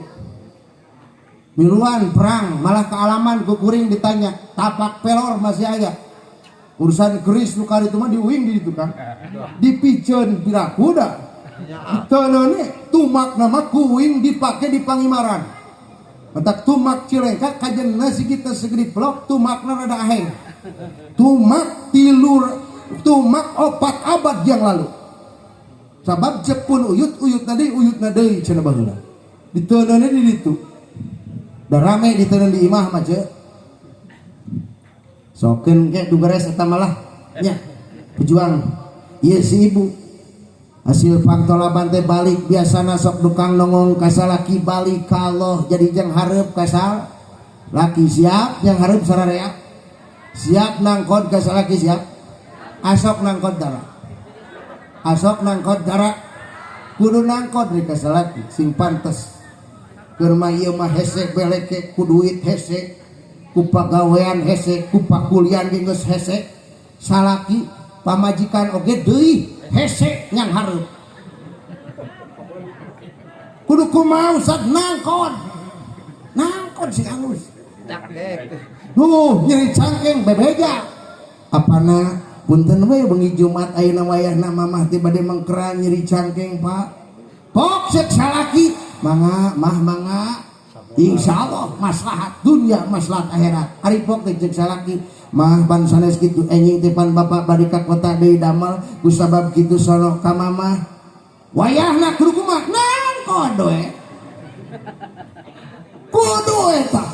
miluan perang malah kealaman kukuring ditanya tapak pelor masih aya urusan keris nu kali itu mah diuing di ditu kan dipiceun pira kuda diteunene tumak nama kuing dipake di pangimaran mentak tumak Cilengka kajenna sigitna segede blok tumakna rada aheng tumak tilur tumak 4 abad yang lalu sabab jepun uyut uyut na deui cenah baheula diteunene di ditu da rame diteunene di imah mah ce sokeun ge dugares eta malah nya pejuang ieu si ibu hasil pantolaban teh balik biasana sok dukang nongong ka salaki balik ka Allah jadi jeung hareup ka salaki siap jeung hareup sararea siap nangkod ka salaki siap asok nangkod dara asok nangkod dara kudu nangkod ka salaki sing pantes keur mah ieu mah hese beleke ku duit hese ku pagawean hese ku pakulian ge geus hese salaki pamajikan oge deui hese nyang hareup kudu kumaha Ustaz nangkon nangkon sing alus nyeri cangkeng bebeja apana punten we bengi Jumat ayeuna wayahna mamah teh bade mengkeran nyeri cangkeng Pak pok cek salaki mangga mah mangga insyaallah maslahat dunia maslahat akhirat ari pok teh cek salaki mah pan sanes kitu enjing teh pan bapak bari ka kota deui damel ku sabab kitu sono ka mamah wayahna kudu kumaha nangkon we kudu eta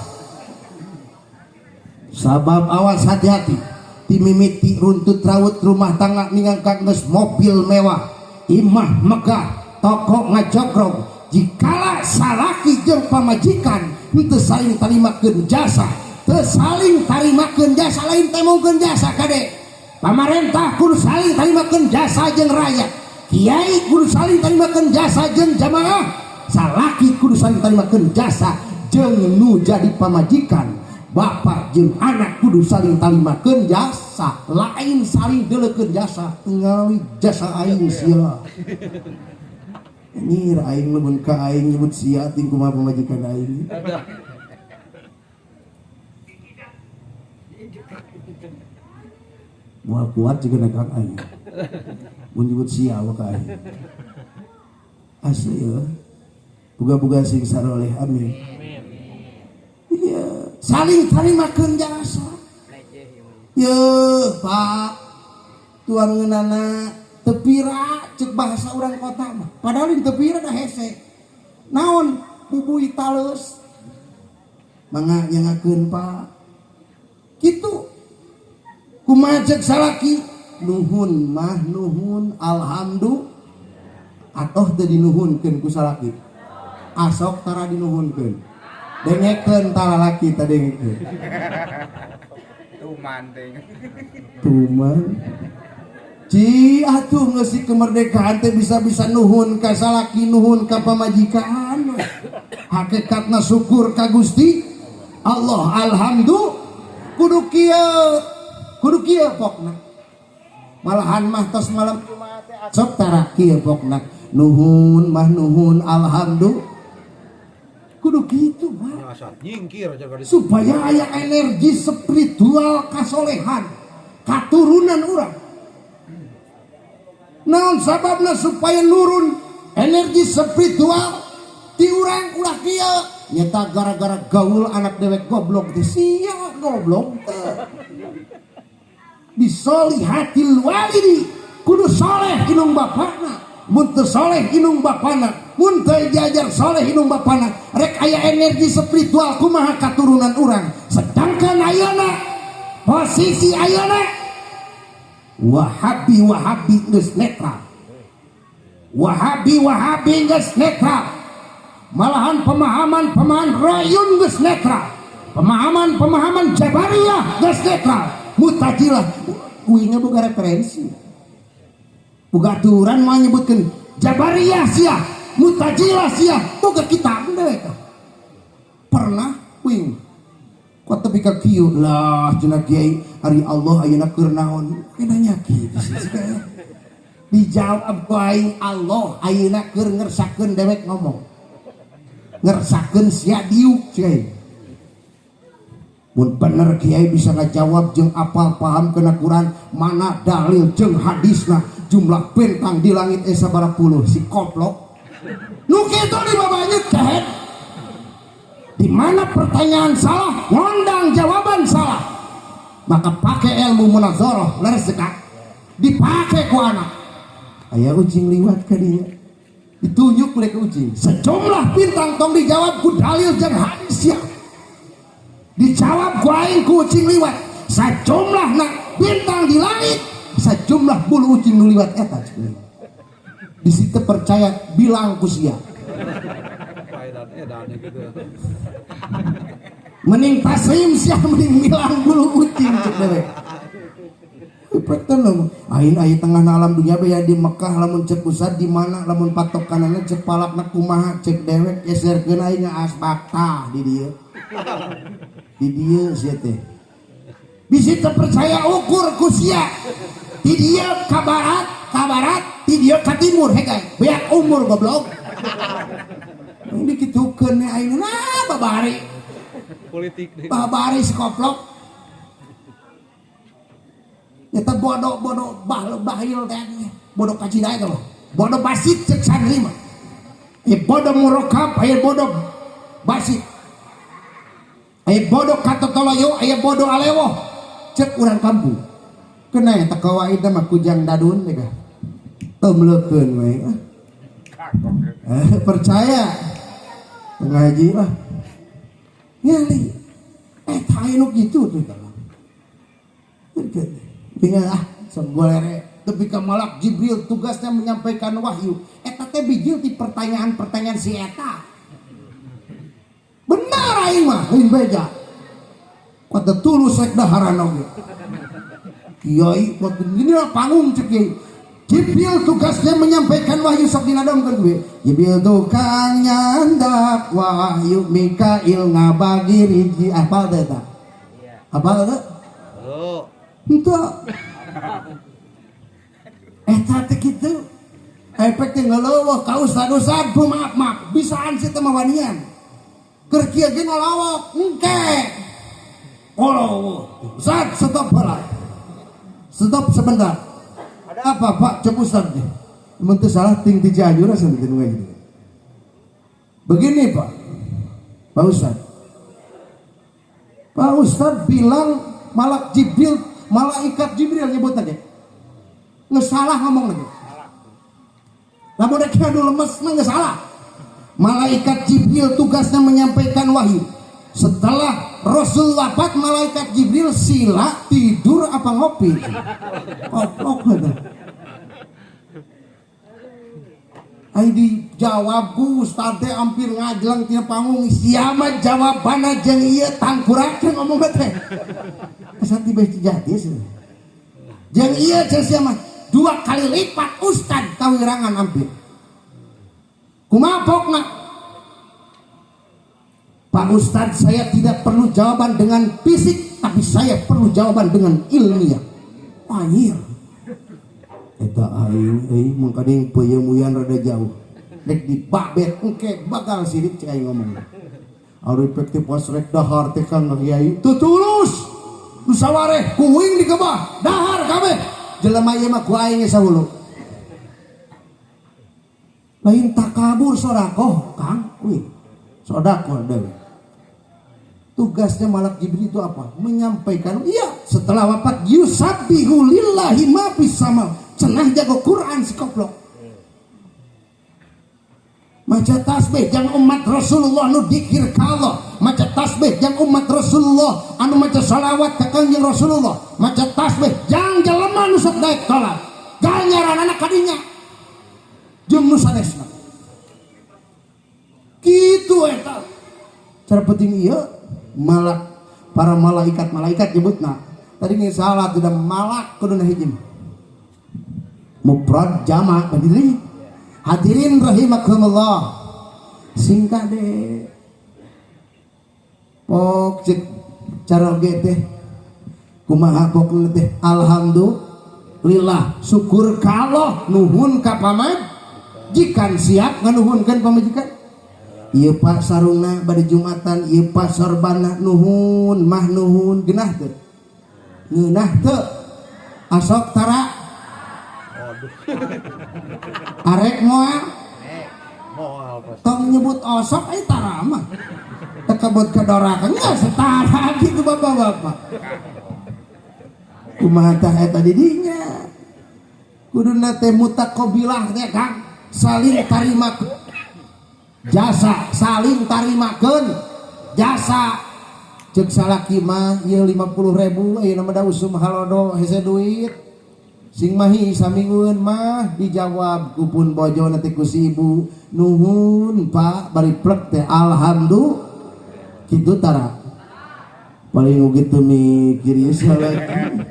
sabab awas hati-hati timimiti runtut raut rumah tangga ningangkan geus mobil mewah imah megah toko ngajogrog jikala salaki jeung pamajikan henteu saling tarimakeun jasa teu saling tarimakeun jasa lain temongkeun jasa kade pamarentah kudu saling tarimakeun jasa jeung rakyat kiai kudu saling tarimakeun jasa jeung jamaah salaki kudu saling tarimakeun jasa jeung nu jadi pamajikan bapak jeung anak kudu saling tarimakeun jasa lain saling deuleukeun jasa tingali jasa aing sia nyir aing lamun ka aing nyebut sia ting kumaha pamajikan aing moal kuat juga nek aing mun nyebut sia wa ka aing asli ya buga-buga sing saroleh amin. Iya saling tarimakeun jasa ye Pak tuang ngeunana tepira cek bahasa urang kota mah padahal di tepira dah hese naon bubui taleus mangga nyangakeun Pak kitu kumaha cek salaki nuhun mah nuhun alhamdulillah atoh teu dinuhunkeun ku salaki asok tara dinuhunkeun dengekeun talalaki teh dengekeun tuman teh tuman Ci atuh ngeusi kemerdekaan teh bisa-bisa nuhun ka salaki nuhun ka pamajikan hakikatna syukur ka Gusti Allah alhamdulillah kudu kieu pokna. Malahan mah tos malam Jumat teh sok tarakir pokna. Nuhun mah nuhun, alhamdulillah. Kudu gitu, Pak. Nyasar nyingkir aja ka ditu. Supaya aya energi spiritual kasolehan katurunan urang. Naon sababna supaya nurun energi spiritual ti urang? Ulah kieu nyeta gara-gara gaul anak dewek goblok teh, sia goblok teh. Bisolihatil walidi, kudu soleh indung bapana. Mun teu soleh indung bapana, mun teu diajar soleh indung bapana, rek aya energi spiritual kumaha katurunan urang? Sedangkan ayeuna posisi ayeuna Wahabi Wahabi geus netral, Wahabi Wahabi geus netral, malahan pemahaman pemahaman Rayun geus netral, pemahaman pemahaman Jabariyah geus netral, Mutajilah uingnya boga referensi, boga aturan. Mau nyebutkeun Jabariyah sia, Mutajilah sia, boga kitab mereka. Pernah uing kok tepi ka kieu lah cenah, "Kiai, ari Allah ayeuna keur naon?" Ke nanya kitu sih sih. Dijawab ku aing, "Allah ayeuna keur ngersakeun dewek ngomong, ngersakeun sia diuk." Kiai, mun bener kiai bisa ngajawab jeung apal paham kena Quran, mana dalil jeung hadisna jumlah bintang di langit sabaraha puluh? Si koplok nu kitu di babanya kehed. Di mana pertanyaan salah ngondang jawaban salah, maka pakai ilmu munazarah. Leres dekat dipakai ku anak, aya ucing liwat ke dia, ditunjuk oleh ke ucing, "Sejumlah bintang tong dijawab ku dalil jeung hadis ya." Dijawab ku aing ku ucing liwat, "Sejumlah nak bintang di langit sejumlah bulu ucing nu liwat eta." Di situ percaya bilang ku sia. Edan edan gitu. Mending taslim sia, mending bilang bulu ucing cek dewek. Praktek ain aya tengah alam dunia baya di Mekah, lamun cek pusat di mana, lamun patokanana cek palakna kumaha? Cek dewek, geserkeun aing asbak tah di dieu, di dieu sia teh bisi teu percaya, ukur ku sia di dieu ka barat, ka barat, di dieu ka timur, hegai beak umur goblok. Ini dikitukeun aing nah babari. Politik deh. Babari si koplok. Eta bodoh bodoh bah bahil teh, bodoh kacida itu bodoh basit cek santri mah. Eh, bodoh murokab, aya bodoh basit, aya bodoh katotoloyo, aya bodoh alewoh cek urang kampung. Kena eta kawaida mah kujang dadun teh temleukeun we. Eh, percaya ngaji lah nyali eh aya nu kitu tuh. Tinggal ah sok golere tepi ka malak Jibril tugasnya menyampaikan wahyu. Eta teh bijil ti pertanyaan-pertanyaan si eta. Benar aing mah lain beja. Kata tulus rek daharan oge. Kiai waktu ini lah panggung cek kiai. Jibril tugasnya menyampaikan wahyu, sok dinadomkeun gue. Jibril tukang nyandak wahyu, Mikail ngabagi rizki. Apal teh eta? Apal teh? Oh. Henteu. Eta teh kitu. Efek teh ngeleuweuh ka ustad-ustad, bu maaf maaf, bisaan sih teh mah wanian. Keur kieu ge ngalawak, engke. Oh, Ustad, stop heula. Stop sebentar. Ada apa, Pak? Cek Ustad nih. Mun teu salah ting ti Cianjur asa teu gitu. Begini, Pak. Pak Ustad. Pak Ustad bilang malak Jibril, malaikat Jibril nyebut aja. Nggak salah ngomong lagi. Lamun rek adu lemes mah nggak salah. Malaikat Jibril tugasnya menyampaikan wahyu. Setelah Rasul wafat, malaikat Jibril sila tidur apa ngopi? Koplok gitu. Ai dijawab ku ustad teh hampir ngajleng tina panggung, siapa jawabanna jeung ieu tangkurakeun ngomong teh. Asa tiba jati sih. Jeung ieu cek sia mah dua kali lipat ustad kawirangan hampir. Kumaha pokna? Pak Ustadz, saya tidak perlu jawaban dengan fisik, tapi saya perlu jawaban dengan ilmiah. Anjir. Eta aing euy mangkaning peuyeumuyan rada jauh. Rek dibabet engke bagal sirik cek aing ngomong. Ari pek teh pas rek dahar teh Kang Kiai teu tulus. Nu sawareh kuing dikebah dahar kabeh. Jelema ieu mah ku aing ge sahulu. Lain takabur sodakoh Kang, wih. Sodakoh deui. Tugasnya malak Jibril itu apa? Menyampaikan, iya setelah wafat yusabbihu lillahi ma fis sama. Cenah jago Quran si koplok. Maca tasbih jang umat Rasulullah nu dikir ka Allah. Maca tasbih jang umat Rasulullah anu maca salawat ka Kangjeng Rasulullah. Maca tasbih jang jelema nu sok daek salat. Ganjaranana kadinya. Jeung nu sanesna. Kitu eta. Cara penting ieu malak para malaikat-malaikat nyebutna. Tadi geus salah tidak malak kuduna hiji. Mufrad jamak berdiri. Hadirin rahimakumullah. Singkat deh. Pok cek caroge teh kumaha pokna teh alhamdulillah syukur ka Allah nuhun ka pamajikan siap nganuhunkeun pamajikan. Ieu Pak sarungna bade Jumatan, ieu Pak sorbanna nuhun mah nuhun geunah teu? Ngeunah teu? Asok tara? Arek moal? Moal pasti. Tong nyebut osok eh tara mah. Tekebut kedorakan enggak setara gitu bapak-bapak. Kumaha tah eta didinya? Kuduna teh mutaqabilah teh Kang, saling tarima jasa, saling tarimakeun jasa. Cek salaki mah ieu 50.000 ayeuna mah da usum halodo hese duit. Sing mahi saminggueun mah dijawab ku pun bojo nanti ku si ibu nuhun Pak bari plek teh alhamdulillah kitu tara paling ugi teu mikir ieu salaki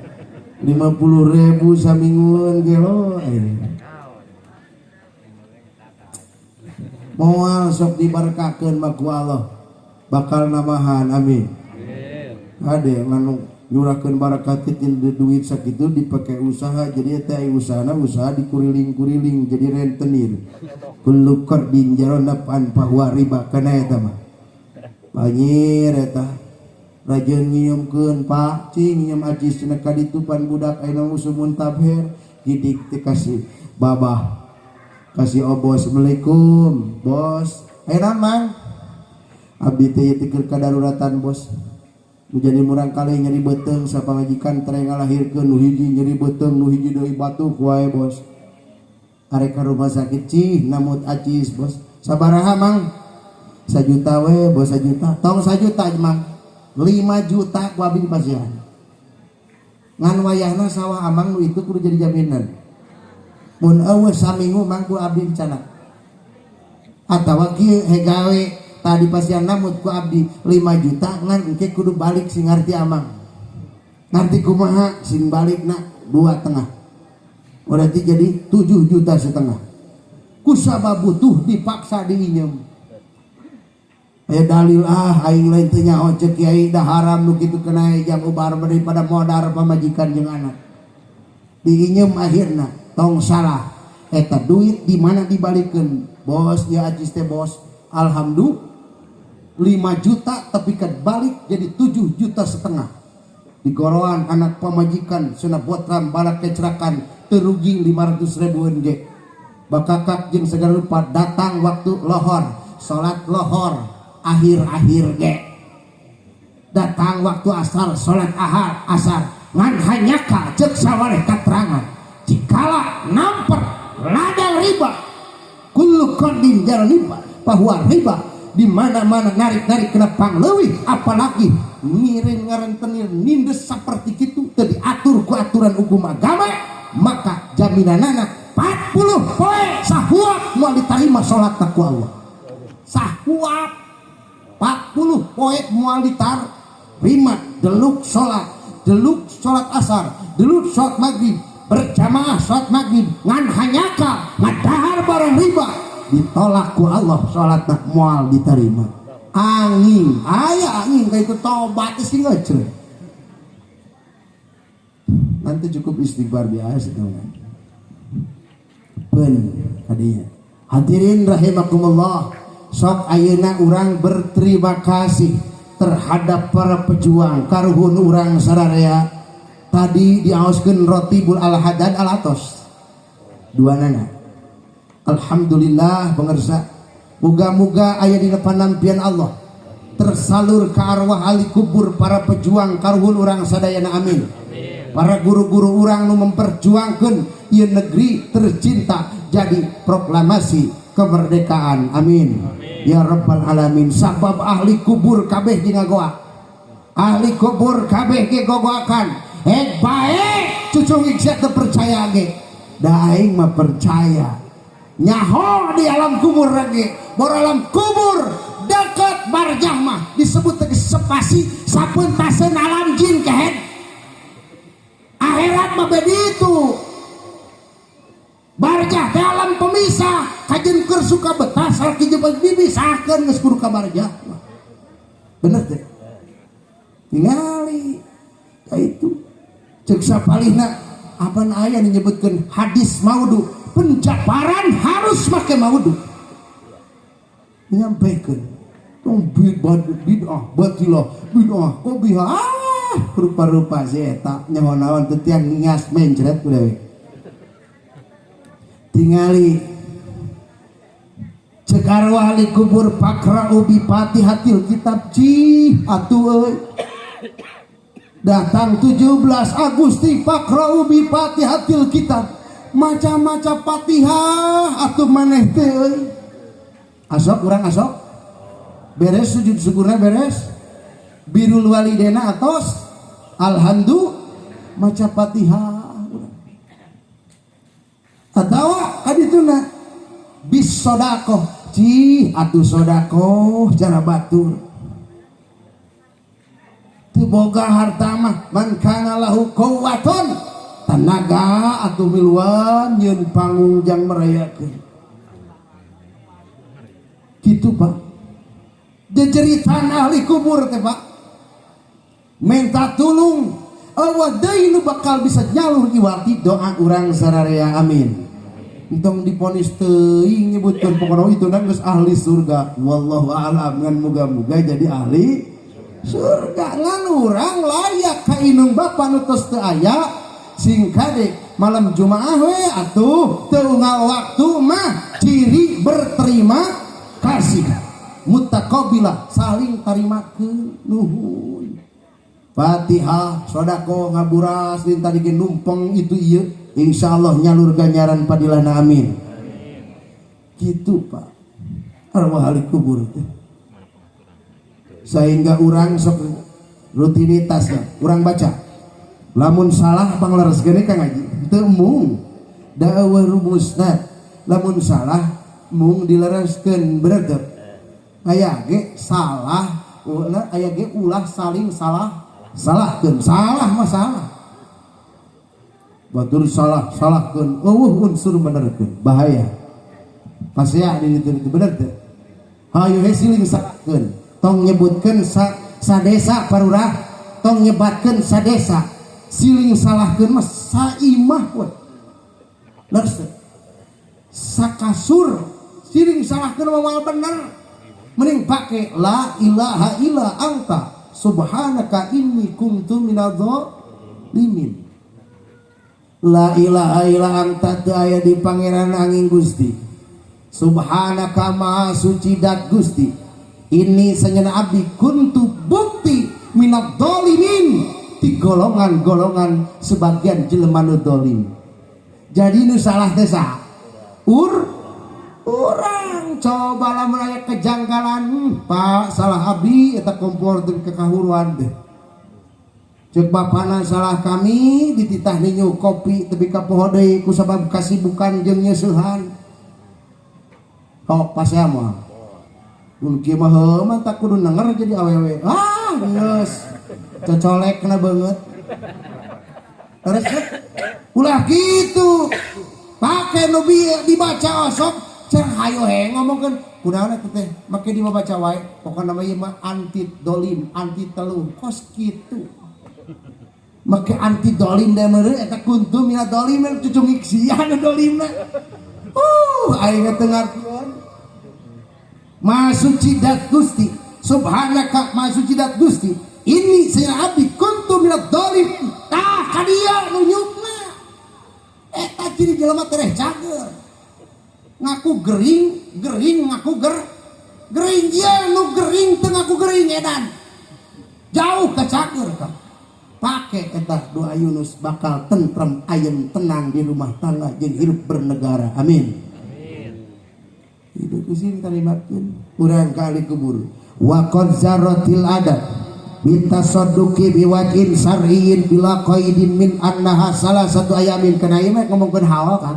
50.000 saminggueun gelo moal sok diberkahkeun mah ku Allah bakal namahan amin. Ade nganu nyurahkeun barakat teh duit sakitu dipake usaha jadi teh usahana usaha dikuriling-kuriling jadi rentenir kullu qardin jaronafan fahuwa riba kana eta mah panyir eta rajeun nyiumkeun Pak cing nyium acis cenah ka ditu pan budak ayeuna usumun tabher gidik teh kasih babah kasih obos assalamualaikum bos ayeuna mang abdi teh ieu teh keur kadaruratan bos menjadi murang kali nyeri beuteung sapamajikan tere ngalahirkeun nu hiji nyeri beuteung nu hiji deui batuk wae bos arek ka rumah sakit cih namut acis bos sabaraha mang sajuta we bos sajuta tong sajuta mang 5 juta ku abdi dipasihan ngan wayahna sawah amang nu itu kudu jadi jaminan mun eueuh saminggu mang ku abdi dicanak atawa kieu hegawe tadi pasian namut ku abdi 5 juta ngan engke kudu balik sing ngarti amang ngarti kumaha sing balik na 2,5 berarti jadi 7,5 juta kusabab butuh dipaksa diinjem aya dalil ah aing lain teu nyaho ceuk kiai dah haram nu kitu kena jam ubar daripada modar pamajikan jeung anak diinjem akhirna tong salah eta duit di mana dibalikeun bos ya acis teh bos alhamdulillah 5 juta tapi kan balik jadi 7,5 juta digoroan anak pamajikan cenah botram balak kecerakan terugi 500 ribuan ge bakakak jeung segala rupa datang waktu lohor salat lohor akhir-akhir ge datang waktu asar salat ahar asar ngan hanyaka ceuk sawareh katerangan jikala namper ladang riba kullu qardin jaran riba bahwa riba di mana-mana narik-narik kena pangleuwih apalagi ngiring ngarentenir nindes seperti itu teu diatur ku aturan hukum agama maka jaminanana 40 poe sahuap moal diterima salat ku Allah sahuap 40 poe moal diterima deluk salat asar deluk salat maghrib berjamaah salat maghrib ngan hanyaka ngadahar barang riba ditolak ku Allah salat moal diterima angin aya angin kayak itu tobat sih ngecre nanti cukup istighfar biasa teman. Simpen kadinya. Hadirin rahimakumullah, sok ayeuna urang berterima kasih terhadap para pejuang karuhun urang sararea. Tadi diaoskeun Rotibul Al Hadad Al Atos dua nana. Alhamdulillah pemirsa, muga-muga aya dina panampian Allah, tersalur ke arwah ahli kubur para pejuang karuhun urang sadayana, amin. Para guru-guru urang nu memperjuangkan ieu negeri tercinta jadi proklamasi kemerdekaan, amin ya rabbal alamin. Sabab ahli kubur kabeh di ngagoa, ahli kubur kabeh ge gogoakan eh bae cucung sia teu percaya ge, da aing mah percaya. Nyaho di alam kubur lagi, bor alam kubur dekat barjah mah disebut tegas spasi sapeuntaseun alam jin kehed akhirat mah begitu. Barjah teh alam pemisah, kajen keur suka betah salaki jeung dimisahkeun, geus kudu ka barjah mah. Bener teh? Tingali ka itu ceuk sapalihna apan aya menyebutkan hadis maudu, penjabaran harus make maudu, menyampaikan tong bid'ah batilah bid'ah qobiha, ah rupa-rupa si eta nyaho naon teu tiang ngas mencret ku dewe. Tingali cek arwah ahli kubur, faqra'u bi fatihatil kitab. Cih atuh euy, datang 17 Agustus, faqra'u bi fatihatil kitab, maca-maca Fatihah atuh maneh teh euy. Asok urang, asok beres sujud syukurna, beres birrul walidena, atos alhamdulillah, maca Fatihah atau kadituna bis sodakoh. Cih atuh, sodakoh cara batur teu boga harta mah, man kana lahu quwwatun, tenaga atuh miluan nyeun panggung jang merayakeun kitu, Pak. Jejeritan ahli kubur teh, Pak, minta tulung. Allah deui nu bakal bisa nyalur iwati doa urang sararea, amin. Entong diponis teuing nyebutkeun, pokona itu dan geus ahli surga, wallahu a'lam, ngan muga-muga jadi ahli surga. Ngan urang layak ka indung bapa nu tos teu aya, sing kade malam Jumaah we atuh, teu unggal waktu mah ciri berterima kasih, mutaqabilah, saling tarimakeun, nuhun, Fatihah, sodako, ngaburas din tadi ge numpeng itu ieu, insyaallah nyalur ganjaran padilana, amin. Gitu, Pak, arwah ahli kubur teh. Sehingga urang sok rutinitasnya urang baca, lamun salah panglereskeun Kang Haji, teu mung da eueuh rumusna, lamun salah mung dilereskeun, bener teu? Aya ge salah ulah, aya ge ulah saling salah salahkeun. Salah mah salah, batur salah salahkeun, eueuh unsur benerkeun, bahaya pasea di ditu itu, bener teu? Hayu he siling salahkeun, tong nyebutkeun sa sadesa parurah, tong nyebatkeun sadesa, siling salahkeun mah saimah we. Leres teu? Sakasur siling salahkeun mah moal bener. Mending pake la ilaha illa anta subhanaka inni kuntu minadh-dhalimin. La ilaha illa anta, teu aya di pangeran angin Gusti. Subhanaka, maha suci dat Gusti. Ini sanyana abdi, kuntu bukti, minadh-dhalimin, di golongan-golongan sebagian jelema nu dolim. Jadi nu salah teh saha? Urang. Coba lamun aya kejanggalan, Pak, salah abdi eta kompor teh kekahuruan teh. Cek bapana salah kami dititah ninyu kopi tepi ka poho deui ku sabab kasibukan jeung nyeusehan. Tok pasea mah. Mun kieu mah heuh mah tak kudu nenger jadi awewe. Ah, geus. Cocolek kena banget. Terus ulah gitu. Pake nu dibaca osok cer hayo he ngomongkeun kunaon eta teh make dibaca wae, pokona mah ieu mah anti dolim, anti teluh, kos kitu. Make anti dolim da meureun eta kuntu mina dolim, cucung sia nu dolimna. Aing teu ngartieun. Maha suci dat Gusti, subhanaka, maha suci dat Gusti, inni saya abdi kuntu minadh dhalimin. Tah ka dia nunyukna. Eta ciri jelema tereh cager, ngaku gering, gering ngaku gering. Dia nu gering teu ngaku gering, edan jauh ke cager. Kan pake eta doa Yunus bakal tentrem, ayem, tenang di rumah tangga jeung hidup bernegara. Amin. Hidup di sini kalimatkeun urang kali kubur. Wa qad zaratil adat bitasadduqi biwajhin syar'iyyin bila qaidin min annaha salah satu ayamin. Kana ieu mah ngomongkeun haul kan.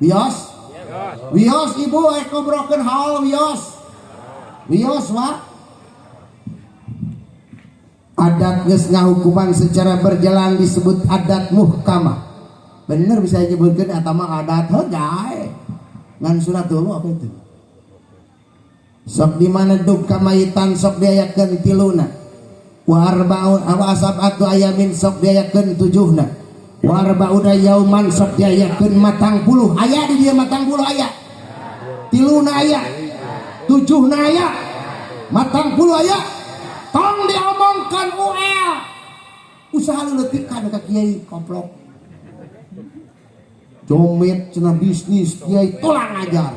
Wios, wios ibu, rek ngobrolkeun haul. Wios, wios wa adat geus ngahukuman secara berjalan disebut adat muhkamah. Bener bisa disebutkeun eta mah adat heuh gae ngan sunatullah. Apa itu sok di mana dug kamayitan sok diayakeun tiluna, wa arba'un wa sab'atu ayamin sok diayakeun tujuhna, wa arba'una yauman sok diayakeun 40. Aya di dieu 40? Aya tiluna, aya tujuhna, aya 40, aya. Tong diomongkan UL usaha leuletikan ka kiai komplok comet cenah, bisnis kiai tulang ajar.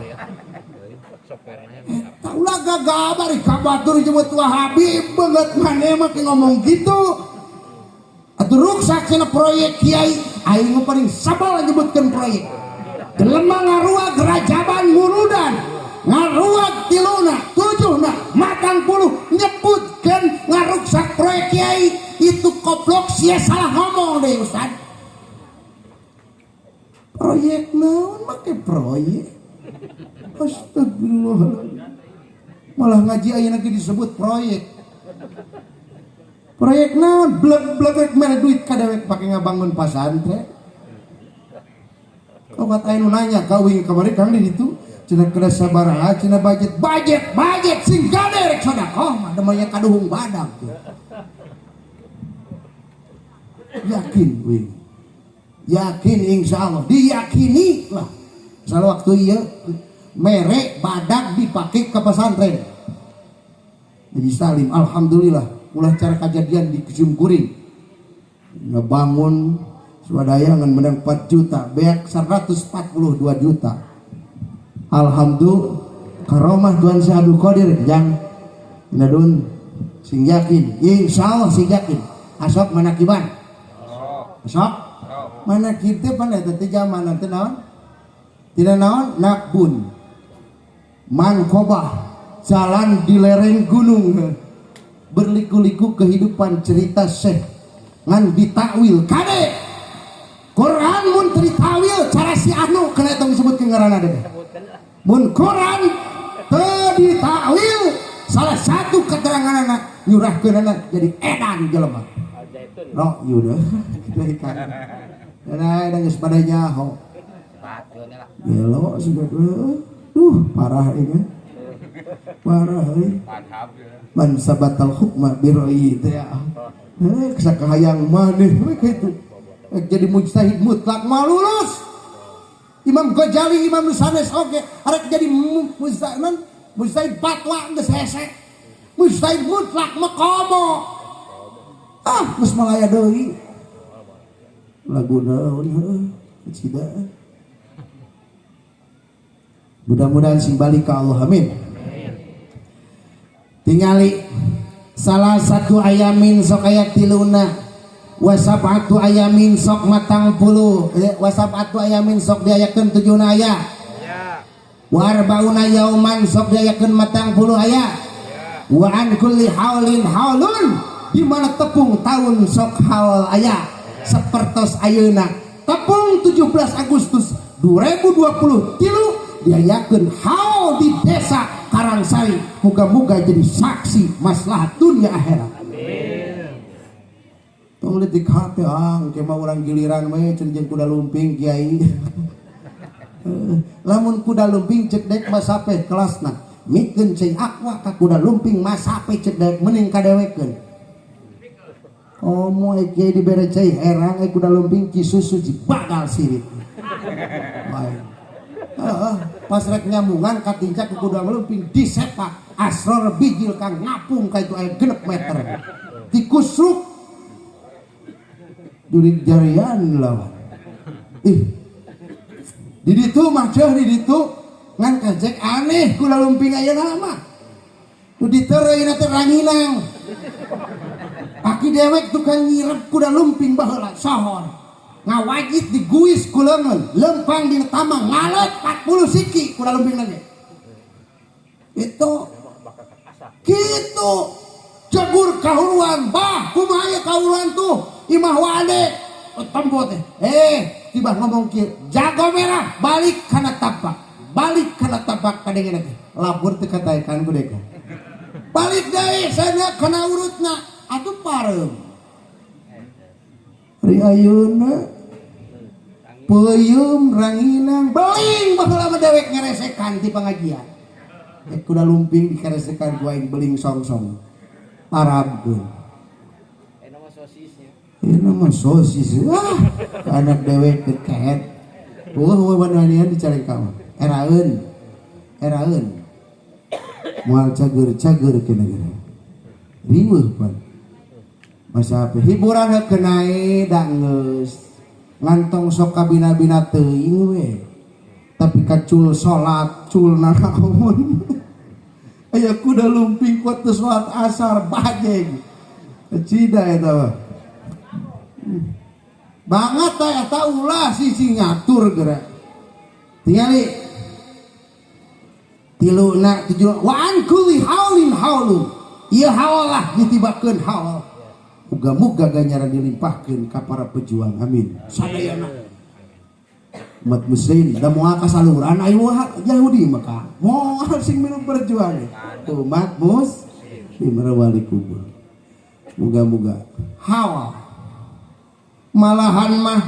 Eta ulah gagah bari ka batur jemput Wahabi banget. Maneh mah ngomong gitu atuh ruksak cenah proyek kiai. Aing mah paling sabal nyebutkeun proyek. Jelema ngaruag rajaban muludan, ngaruag tiluna, tujuhna, 40, nyebutkeun ngaruksak proyek kiai, itu koplok sia, salah ngomong deh. Ustad, proyek naon make proyek? Astagfirullahaladzim. Malah ngaji ayeuna ge disebut proyek. Proyek naon? Bleg bleg mere duit ka dewek pake ngabangun pasantren. Kau kata anu nanya ka uing kamari, Kang, di ditu cenah kena sabaraha cenah budget? Budget, budget sing gade rek sedekah mah demanya kaduhung badak tuh. Yakin uing, yakin, insya Allah diyakini lah. Salah waktu iya mere badak dipakai ke pesantren Haji Salim. Alhamdulillah ulah cara kejadian di Kuring ngebangun swadaya ngan menang 4 juta, beak 142 juta. Alhamdulillah karomah Tuhan Syekh Abdul Qadir yang nadun. Sing yakin, insya Allah sing yakin. Asok manakiban, asok manakib teh pan eta teh zaman teh naon, tidak naon, nakbun mankobah, jalan di lereng gunung berliku-liku kehidupan cerita Syekh ngan ditakwil. Kade Quran mun ditawil cara si anu kena eta disebutkeun ngaranna deh. Mun Quran teu ditakwil, salah satu keterangan anak nyurahkeun anak jadi edan jelema roh yuda kita ikan dan geus pada nyaho gelo sudah. Parah ini, parah euy. Man sabatal hukma bi ra'yi teh ya. Eh, sakahayang maneh we kitu. Jadi mujtahid mutlak mah lulus. Imam Ghazali, Imam Sanes oke, arek jadi mujtahid, mujtahid fatwa geus hese. Mujtahid mutlak mah komo. Ah, geus malaya deui. Lagu naon heuh? Cida. Mudah-mudahan sing balik ke Allah, amin. Tingali salah satu ayamin sok aya tiluna, wasab'atu ayamin sok 40, wasab'atu ayamin sok diayakeun tujuhna aya, wa arbauna yauman sok diayakeun 40 aya, wa an kulli haulin haulun, di mana tepung tahun sok haul aya. Sepertos ayeuna tepung 17 Agustus 2023 diayakeun haul di desa Karangsari. Muga-muga jadi saksi maslahat dunia akhirat. Tong leutik hate, ah engke mah urang giliran we cenah jeung kuda lumping kiai. Lamun kuda lumping cek dek masape kelasna mikeun cai aqua ka kuda lumping masape cek dek mending kadewekeun. Komo kiai dibere cai herang, kuda lumping ci susu ci bagal sirit. Baik. Heeh, pas rek nyambungan katincak ku kuda melumping disepak asror bijil kang ngapung ka itu aya 6 meter. Dikusruk jurig jarian lawan. Ih. Di ditu mah jeuh di ditu ngan kajek aneh kuda lumping ayeuna mah. Nu ditereuy teh ranginang. Aki dewek tukang nyirep kuda lumping baheula sohor. Ngawajit diguis ku leungeun, lempang di tamang ngalet 40 siki kuda lumping lagi. Itu gitu jegur kahuluan bah kumaha ieu kahuluan tuh imah wade tempo teh tiba ngomong kieu jago merah balik kana tapak, balik kana tapak, kadengena teh lapor teu kataekan ku deka balik deui sana kana urutna atuh pareum. Ari ayeuna peuyeum ranginang beling. Baheula mah dewek ngeresekan ti pengajian. Kuda lumping dikeresekan ku aing beling song-song parabkeun. Nama sosisnya. Ini mah sosis. Ah, anak dewek keket. Wah, wanian dicari kamu. Eraeun. Eraeun. Moal cager-cager ke negara. Riweuh pan. Masa apa? Hiburan kenae da geus. Ngantong sok kabina-bina teuing we. Tapi kacul salat, cul nanaon. Aya kuda lumping kuat teu salat asar bajeng. Cida eta mah. Banget tah eta ulah sisi ngatur geura. Tingali tiluna tujuh wa an kulli haulin haulun. Ieu haul lah ditibakeun haul. Muga-muga ganjaran dilimpahkeun ka para pejuang. Amin. Sadayana. Umat muslim da moal kasaluran ayo Yahudi maka moal sing minum berjuang. Umat muslim wali kubur. Muga-muga haul malahan mah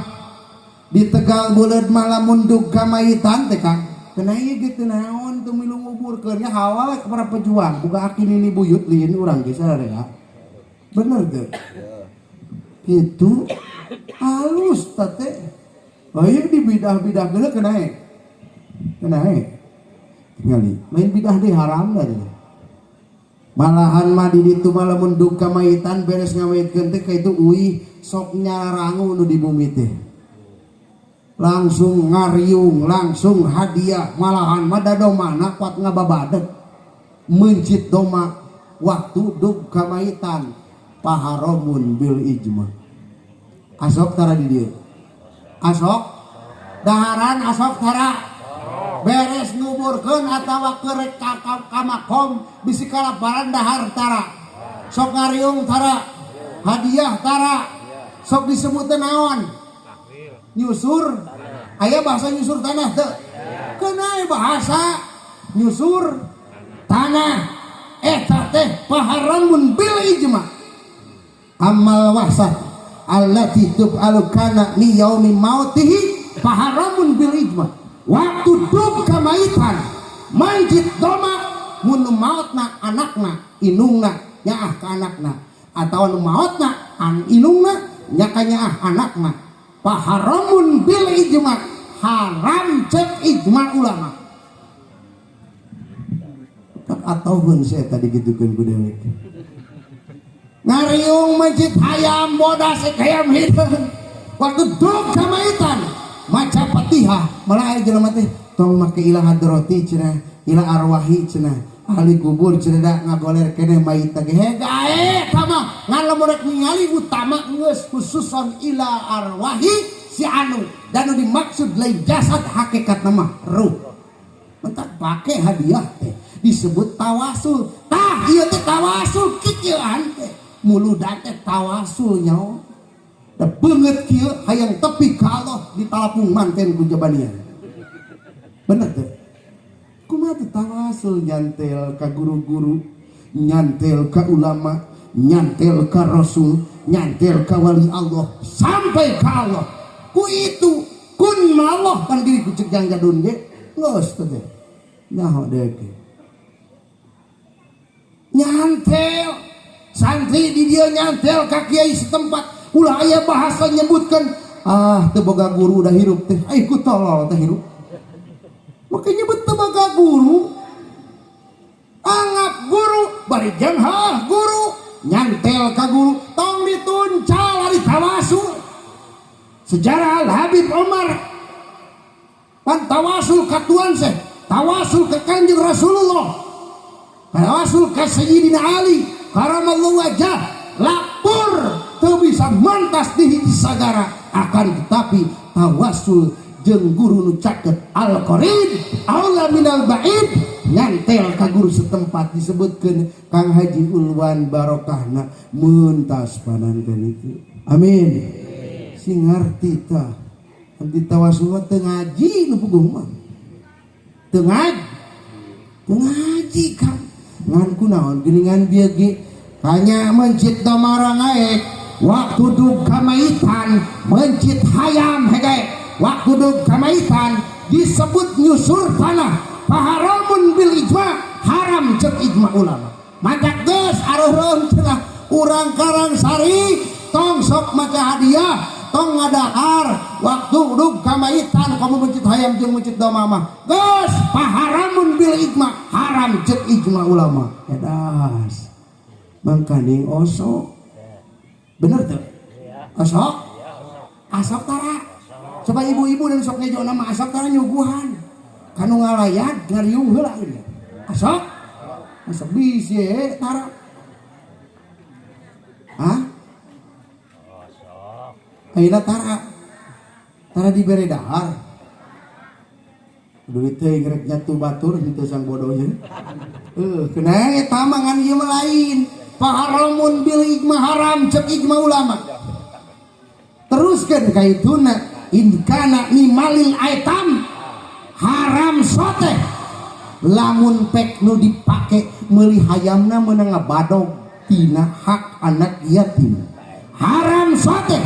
di Tegal Buleud mah lamun dug kamayitan teh Kang kena ieu gitu naon teu milu nguburkeun nya haul ke para pejuang boga aki nini buyut liin urang ge sararea bener teu gitu halus teh. Oh iya, di bidah-bidah geuna kena kena tingali lain bidah deui haram da teh. Malahan mah di ditu mah lamun dug kamayitan beres ngamayitkeun teh ka itu uih sok nyarangu nu di bumi teh langsung ngariung langsung hadiah. Malahan mah da domana kuat ngababadeg mencit doma waktu dug kamayitan paharomun bil ijma. Asok tara di dieu? Asok daharan? Asok tara beres nguburkeun atawa kerek ka makom bisi kalaparan dahar tara? Sok ngariung tara? Hadiah tara? Sok disebut naon, nyusur? Aya bahasa nyusur tanah teu? Kena bahasa nyusur tanah eta teh paharamun bil ijma. Amal wahsat allati tuf'alu kana li yaumi mautihi paharamun bil ijma. Waktu dug kamaitan manjit doma mun nu maotna anakna indungna nyaah ka anakna atau nu maotna an indungna nyaka nyaah anakna paharamun bil ijma, haram cek ijma ulama. Tak atauhun saya tadi gitukeun ku dewek ngariung masjid hayam bodas hayam hideung waktu dug kamaitan maca Fatihah. Malah aya jelema teh tong make ila hadrati cenah, ila arwahi cenah, ahli kubur cenah da ngagoler keneh mayit teh gae tama. Ngan lamun rek ningali utama geus khususon ila arwahi si anu dan nu dimaksud lain jasad, hakikat nama ruh. Mentak pake hadiah teh disebut tawasul. Tah ieu teh tawasul kikieuan teh muludan teh tawasul nyawa da beungeut kieu hayang tepi ka Allah ditalapung manten ku jabanian. Bener teh? Kumaha teh tawasul? Nyantel ka guru-guru, nyantel ka ulama, nyantel ka rasul, nyantel ka wali Allah sampai ka Allah. Ku itu kun Allah kan diri ku cek jang jadun ge geus teh nyaho deui nyantel. Santri di dia nyantel ka kiai setempat ulah aya bahasa nyebutkan ah teu boga guru udah hirup teh ai ku tolol teh hirup. Makanya betul baga guru. Anggap guru bari jenghah guru nyantel ka guru tong dituncal ari tawasul. Sejarah Al Habib Umar pan tawasul ka tuan seh, tawasul ke Kanjeng Rasulullah, tawasul ka Sayyidina Ali karamallahu wajah, lapor teu bisa mantas di hiji sagara, akan tetapi tawasul jeung guru nu caket al qarib aula minal ba'id, nyantel ka guru setempat disebutkeun Kang Haji Ulwan barokahna mentas pananten itu. Amin. Sing ngarti tah. Nanti tawasul mah teu ngaji nu puguh mah. Teu ngaji. Teu ngaji Kang. Ngan kunaon geuningan bieu ge hanya mencit marang aek waktu dug kamaitan mencit hayam hege waktu dug kamaitan disebut nyusur tanah paharamun bil ijma, haram cek ijma ulama. Matak geus aruhreun cenah urang Karang Sari tong sok maca hadiah tong ngadahar waktu dug kamaitan kamu mencit hayam jeung mencit domba mah geus paharamun bil ijma, haram cek ijma ulama. Edas mangkaning osok bener tuh osok asok tara. Coba ibu-ibu dan sok ngejo nama asok tara nyuguhan kanu ngalayat ngariung heula ieu asok asok bisi tara. Hah? Ayeuna tara tara dibere dahar duit teh rek nyatu batur henteu sang bodohnya kena eta mah ngan ieu mah lain paharamun bil ijma, haram cek ijma ulama. Teruskan kaituna in kana mimalil aitam haram sote lamun pek nu dipake meuli hayamna meunang ngabadog tina hak anak yatim, haram sote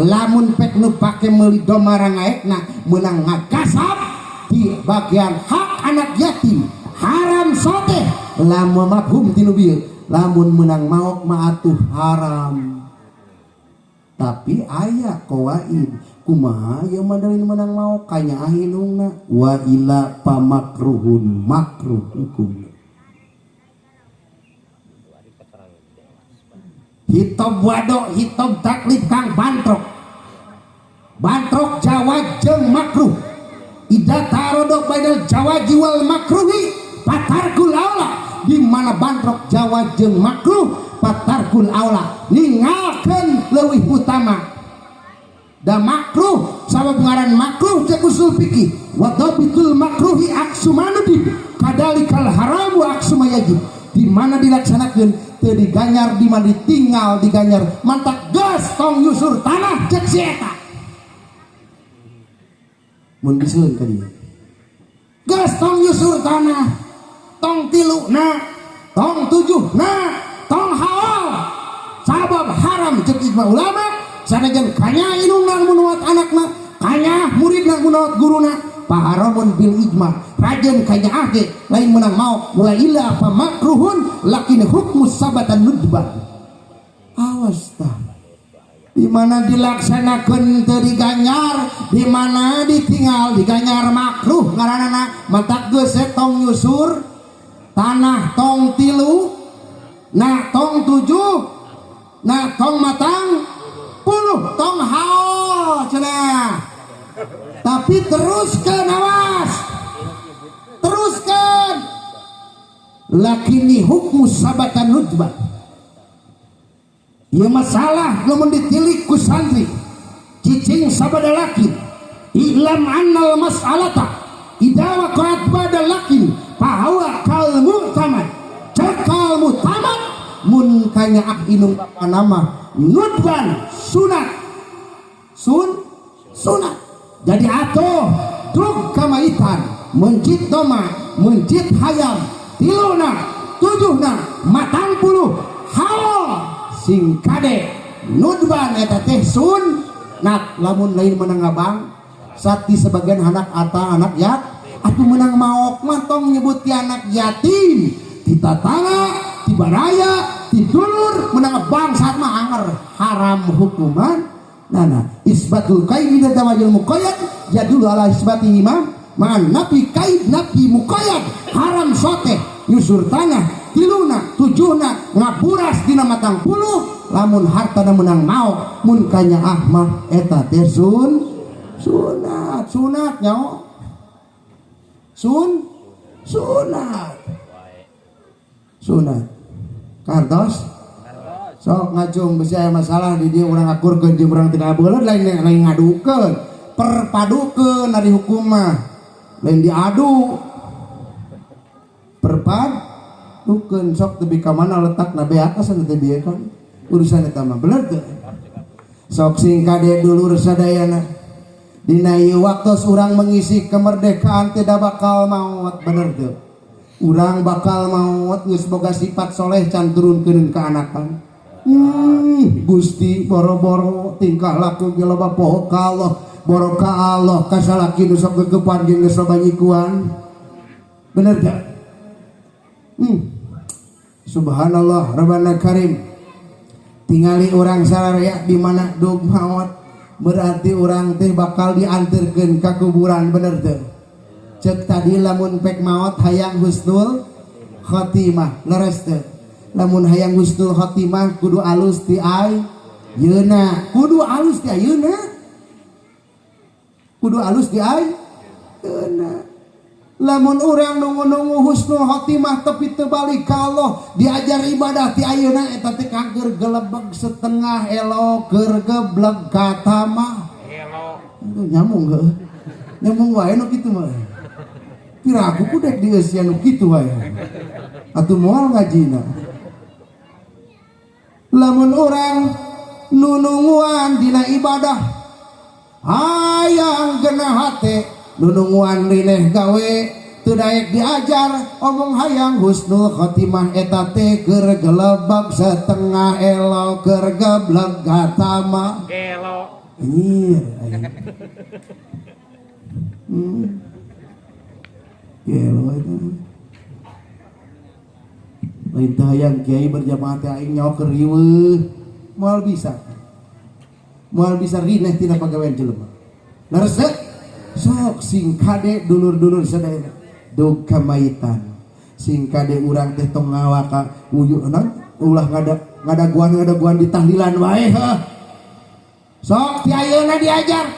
lamun pek nu pake meuli domba rangaekna meunang ngagasap di bagian hak anak yatim, haram sote lamun mafhum tinu bieu lamun menang maok mah atuh haram. Tapi aya qawaid kumaha ieu mah dalil menang maok kanya ahinungna wa ila pamakruhun makruh hukum. Hitob wado hitob taklif kang bantrok bantrok jawa jeung makruh ida tarodo bainal jawaji wal makruhi patarkul aula, di mana bantrok jawa jeung makruh patarkul aula ninggalkeun leuwih utama da makruh sabab ngaran makruh cek usul fikih wa dhabitul makruhi aksu manudib kadalikal haramu aksu mayajib, di mana dilaksanakeun teu diganyar di mana ditinggal diganyar mantak gas tong nyusur tanah cek si eta mun biseun ka dieu gas tong nyusur tanah tong tilu na tong tujuh na tong haol sabab haram cek ijma ulama sanajan kanya indungna mun anakna kanya muridna mun guruna paharamun bil ijma rajen kanya age lain menang mau wa illa famakruhun lakin hukmu sabatan nudban. Awas tah di mana dilaksanakeun teu diganyar di mana ditinggal diganyar makruh ngaranana matak geus tong nyusur tanah tong tilu nah tong tujuh nah tong matang puluh tong haol cenah. Tapi teruskan awas teruskan lakini hukmu sabatan nudban. Ya masalah lamun ditilik ku santri cicing sabada lakin ilam annal mas'alata idza waqa'at ba'da lakin fahuwa kal mu'tamad cakal mu'tamad mun kanya ah inung bapa nama nudban sunat sun sunat. Jadi atuh dug kamaitan mencit doma mencit hayam tiluna tujuhna matang puluh haol sing kade nudban eta teh sunat lamun lain menang abang sati sebagian anak ata anak yat atuh menang maok mah tong nyebut ti anak yatim ti tatangga ti baraya ti dulur menang bangsat mah anger haram hukuman. Nah, isbatul qaidi dan tawajul muqayyad jadulu ala isbati imam Ma'an napi kaid napi muqayyad haram soteh nyusur tanah tiluna tujuhna ngaburas dina matang puluh lamun hartana menang maot mun kanyaah mah eta teh sunat sunat nyaho sunat sunat kartos sok ngacung besi aya masalah di dieu urang akurkeun jeung urang teu ngabeuleuh lain lain ngadukeun perpadukeun ari hukum mah lain diadu perpadukeun sok tepi ka mana letakna beak asa teh bieu kan urusan eta mah bener teu sok sing kade dulur sadayana dina ieu waktos urang mengisi kemerdekaan tidak bakal maot bener teu urang bakal maot geus boga sifat soleh can turunkeun ka anakan. Gusti boro-boro tingkah laku ge loba poho ka Allah boro ka Allah ka salaki nu sok gegepan ge geus loba nyikuan bener teu. Subhanallah Rabbana Karim tingali urang sararea di mana dug maot berarti urang teh bakal dianterkeun ka kuburan bener teu cek tadi lamun pek maot hayang husnul khotimah leres teu lamun hayang husnul khotimah kudu alus ti ayeuna kudu alus ti ayeuna kudu alus ti ayeuna lamun urang nunggu-nunggu husnul khotimah tapi teu balik ka Allah diajar ibadah ti ayeuna eta teh kangker gelebeg setengah elo keur gebleg katamah Elo. Aduh, nyambung heuh nyambung wae nu kitu mah piraku ku dek dieusian nu kitu wae atuh moal ngajina lamun urang nununguan dina ibadah hayang gena hate nununguan rineh gawe teu daek diajar omong hayang husnul khotimah eta teh keur gelebeg setengah elo keur gebleg gatama Gelo. Anjir aing. Gelo eta. Lain teu hayang kiai berjamaah teh aing nyawa keur riweuh. Moal bisa. Moal bisa rineh tina pagawean jelema. Leres teu? Sok sing kade dulur-dulur sadayana. Dug kamaitan. Sing kade urang teh tong ngawaka uyuh naon ulah ngadaguan ngadaguan di tahlilan wae heuh. Sok ti ayeuna diajar.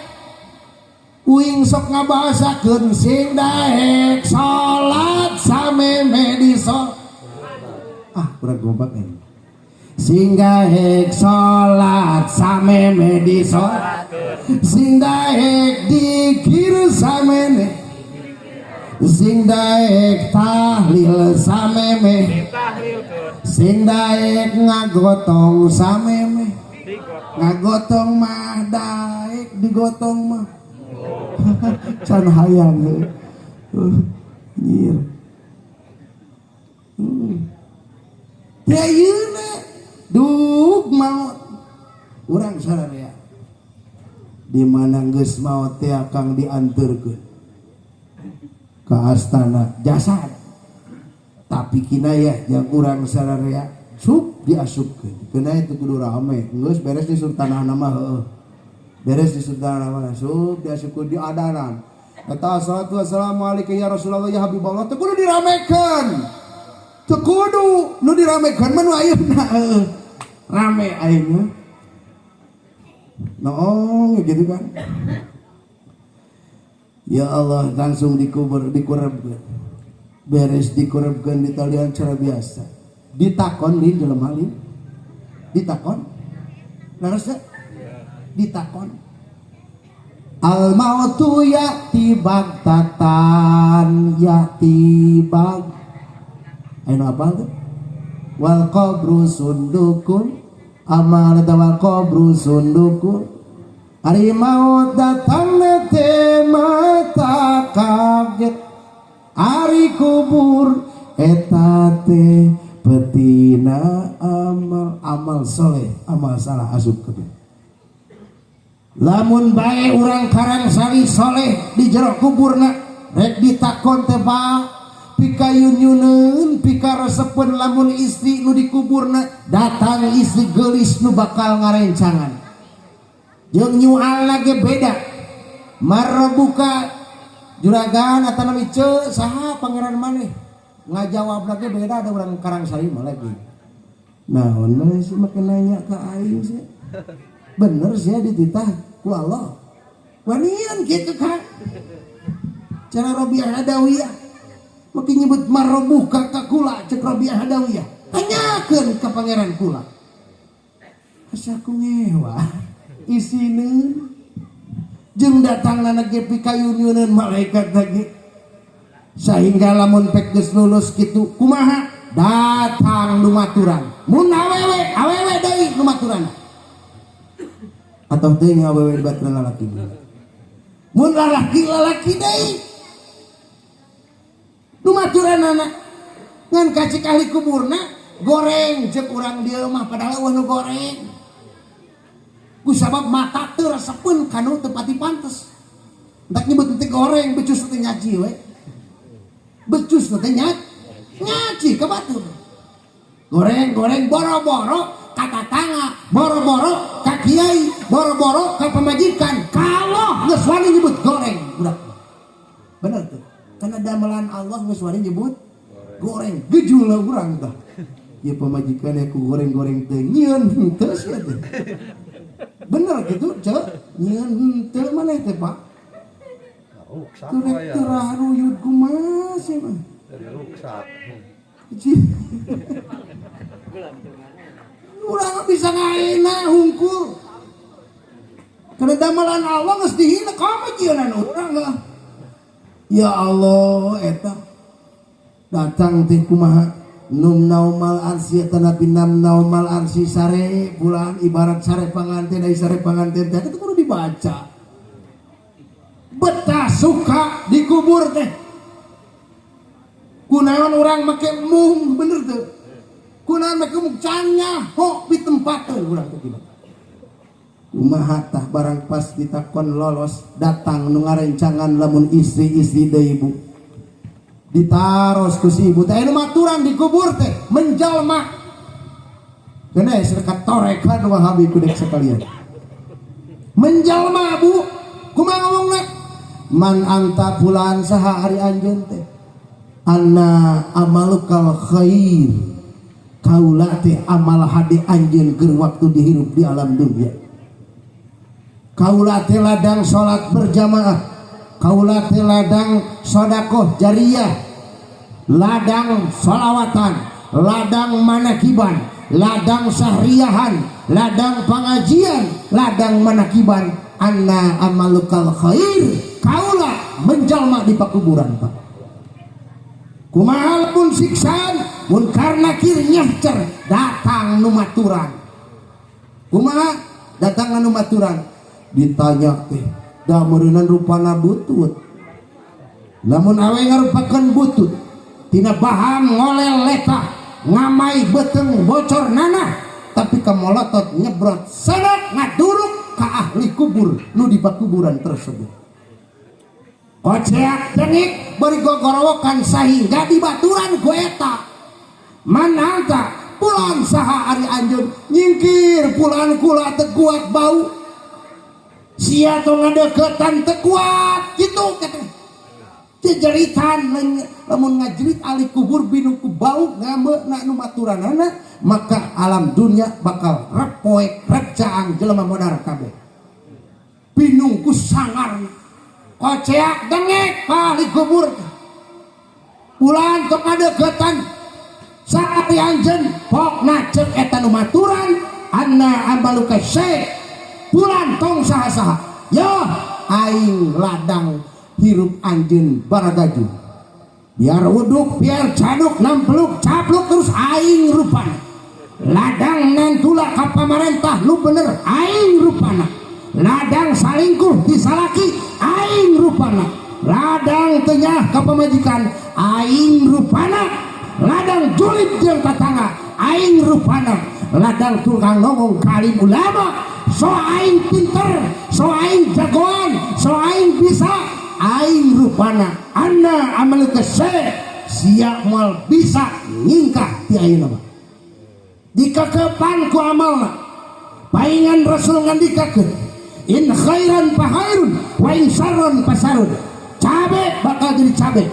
Uing sok ngabahasakeun sing daek salat sameme di ah kurang gompak ini. Sing daek salat sameme di sing daek dikir sameme sing daek tahlil sameme Ditahlilkeun. sing daek ngagotong sameme Digotong. ngagotong mah daek digotong mah can hayang heuh. Nyir. Teu ayeuna dug maot urang sararea di mana geus maot teh akang dianterkeun ka astana jasad tapi kinayah yang urang sararea sup diasupkeun kena itu kudu rame geus beres di sultanah nama heueuh beres di sultanah nama sup diasupkeun di adanan eta salatu wassalamu alaika ya Rasulullah ya Habiballah teu kudu diramekeun teu kudu nu diramekeun mah nu ayeuna heueuh rame ayeuna noong gitu kan. Ya Allah langsung dikubur dikurebkeun beres dikurebkeun di talian cara biasa ditakon lin jelema lin ditakon leres teu? Ditakon al mautu ya'ti bagtatan ya'ti bag ayo apa tuh wal qabru sundukun amal eta wal qabru sundukun ari maut datang teh mata kaget ari kubur eta teh petina amal amal soleh amal salah asup kabeh lamun bae urang karang sari soleh di jero kuburna rek ditakon teh Pak pikayun-yuneun pikaresepeun lamun istri nu dikuburna datang istri geulis nu bakal ngarencangan jeung nyualna ge beda marbuka Juragan atau nami ce saha pangeran maneh? Ngajawab lagi beda, ada orang Karangsari mah lagi. Naon maneh sih make nanya ke aing sih? Bener sih dititah ku Allah. Wanian gitu kan. Cara Robiah Adawiyah. Makin nyebut marobuka ka kula cek Robiah Adawiyah. Tanyakeun ka pangeran kula. Asa ku ngewa. Isineun jeung datang ge pikayun-yuneun malaikat lagi. Sehingga lamun pek geus lulus kitu kumaha? Datang nu maturan. Mun awewe, awewe deui nu maturan. Atau teuing awewe dibaturan lalaki. Mun lalaki, lalaki deui. Nu maturanana ngan kacik ahli kuburna goreng cek urang dieu mah, padahal euweuh nu goreng. Ku sabab mata teu resepeun kanu teu pati pantes. Entak nyebut teh goreng, becus teh nyaci we. Becus teh nyaci ka batur. Goreng goreng boro-boro ka tatangga, boro-boro ka kiai, boro-boro ka pamajikan. Kalau geus wani nyebut goreng budak. Bener tuh. Karena damelan Allah geus wani nyebut goreng, gejul urang tah. Ya pamajikan ya ku goreng-goreng teh nyieun henteu sia teh. Bener gitu, Cek? Nyieun henteu maneh teh, Pak? Ruksak Teu rek ya. teu ruyud kumaha sih mah. Dari ruksak. Cih. Urang bisa ngaena hungkul. Karena damelan Allah geus dihina, kamu jieunan urang lah. Ya Allah eta. Datang teh kumaha? Num naumal arsi tanapi nam naumal arsi sare bulan ibarat sare panganten dari sare panganten teh itu kudu dibaca. Betah suka dikubur teh. Kunaon urang make mung, bener tuh? Kunaon make mung can nyaho di tempat tuh urang teh gimana? Kumaha tah barang pas ditakon lolos, datang nu ngarencangan lamun istri-istri deui, ibu. Ditaros ku si ibu teh, anu maturan dikubur teh menjalma. Kena sedekat torekan Wahabi kudek sekalian. Menjalma, Bu. Kumaha ngomongna? Man anta fulan, saha ari anjeun teh? Anna amalukal khair. Kaula teh amal hade anjeun keur waktu dihirup di alam dunia. Kaula teh ladang salat berjamaah. Kaula teh ladang sodakoh jariyah. Ladang solawatan, ladang manakiban, ladang sahriyahan, ladang pengajian, ladang manakiban. Anna amalukal khair. Kaula menjalma di pakuburan, Pak. Kumaha pun siksaan mun karena nyahcer datang nu maturan. Kumaha datang nu maturan ditanya teh da meureunan rupana butut. Lamun awe ngarupakeun butut tina baham ngolel letah ngamai beteng bocor nanah, tapi kamolotot nyebrot sedak ngaduruk ka ahli kubur nu di pakuburan tersebut. Koceak dengik bari gogorowokan sehingga dibaturan ku eta. Man anta pulan, saha ari anjeun? Nyingkir pulan, kula teu kuat bau sia, tong ngadeukeutan, teu kuat kitu kata. Jejeritan lamun ngajerit ahli kubur binung ku bau ngameuna nu maturanana, maka alam dunia bakal repoek repcaang jelema modar kabeh binung ku sangar. Koceak dengek ahli kubur, pulan tong ngadeukeutan, saha anjeun? Pokna cek eta nu maturan, anna amaluka syai pulan, tong saha-saha ya, aing ladang hirup anjeun baragaju, biar uduk biar caduk nampluk capluk terus aing rupana. Ladang nantula ka pamarentah nu bener aing rupana. Ladang salingkuh disalaki aing rupana. Ladang tenyah ka pamajikan aing rupana. Ladang julid jeung tatangga aing rupana. Ladang tukang nongong kalim ulama, so aing pinter, so aing jagoan, so aing bisa, aing rupana. Anna amaluka syai, sia moal bisa nyingkah ti ayeuna mah. Dikakepan ku amalna. Paingan Rasul ngandikakeun, in khairan fa khairun wa in syarron fa syarrun. Cabe bakal jadi cabe,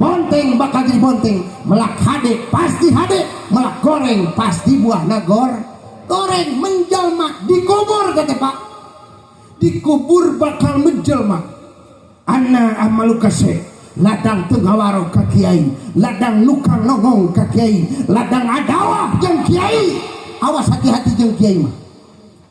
bonteng bakal jadi bonteng, melak hade pasti hade, melak goreng pasti buah nagor goreng. Menjelma dikubur kata, Pak, dikubur bakal menjelma. Ana amaluka se ladang teu ngawaro ka kiai, ladang nukang nongong ka kiai, ladang adawah jeung kiai. Awas, hati-hati jeung kiai mah.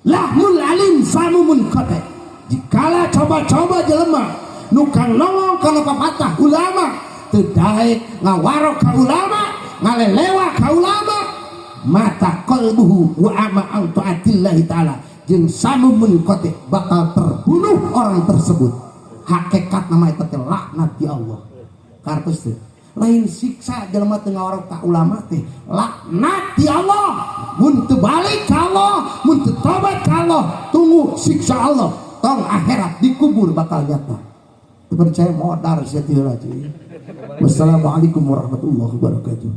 Lahmul alim samumun kote. Jikala coba-coba jelema nukang nongong kana papatah ulama, teu daek ngawaro ka ulama, ngalelewa ka ulama, mata qalbuhu wa ama an taatillahi ta'ala jeung samumun kote, bakal terbunuh orang tersebut. Hakikat nama eta teh laknat di Allah. Kartos teh lain siksa jelema teu ngawaro ka ulama teh, laknat di Allah. Mun teu balik ka Allah, mun teu tobat ka Allah, tunggu siksa Allah. Tong akhirat, dikubur bakal nyata. Teu percaya, modar sia teu. Wassalamualaikum warahmatullahi wabarakatuh.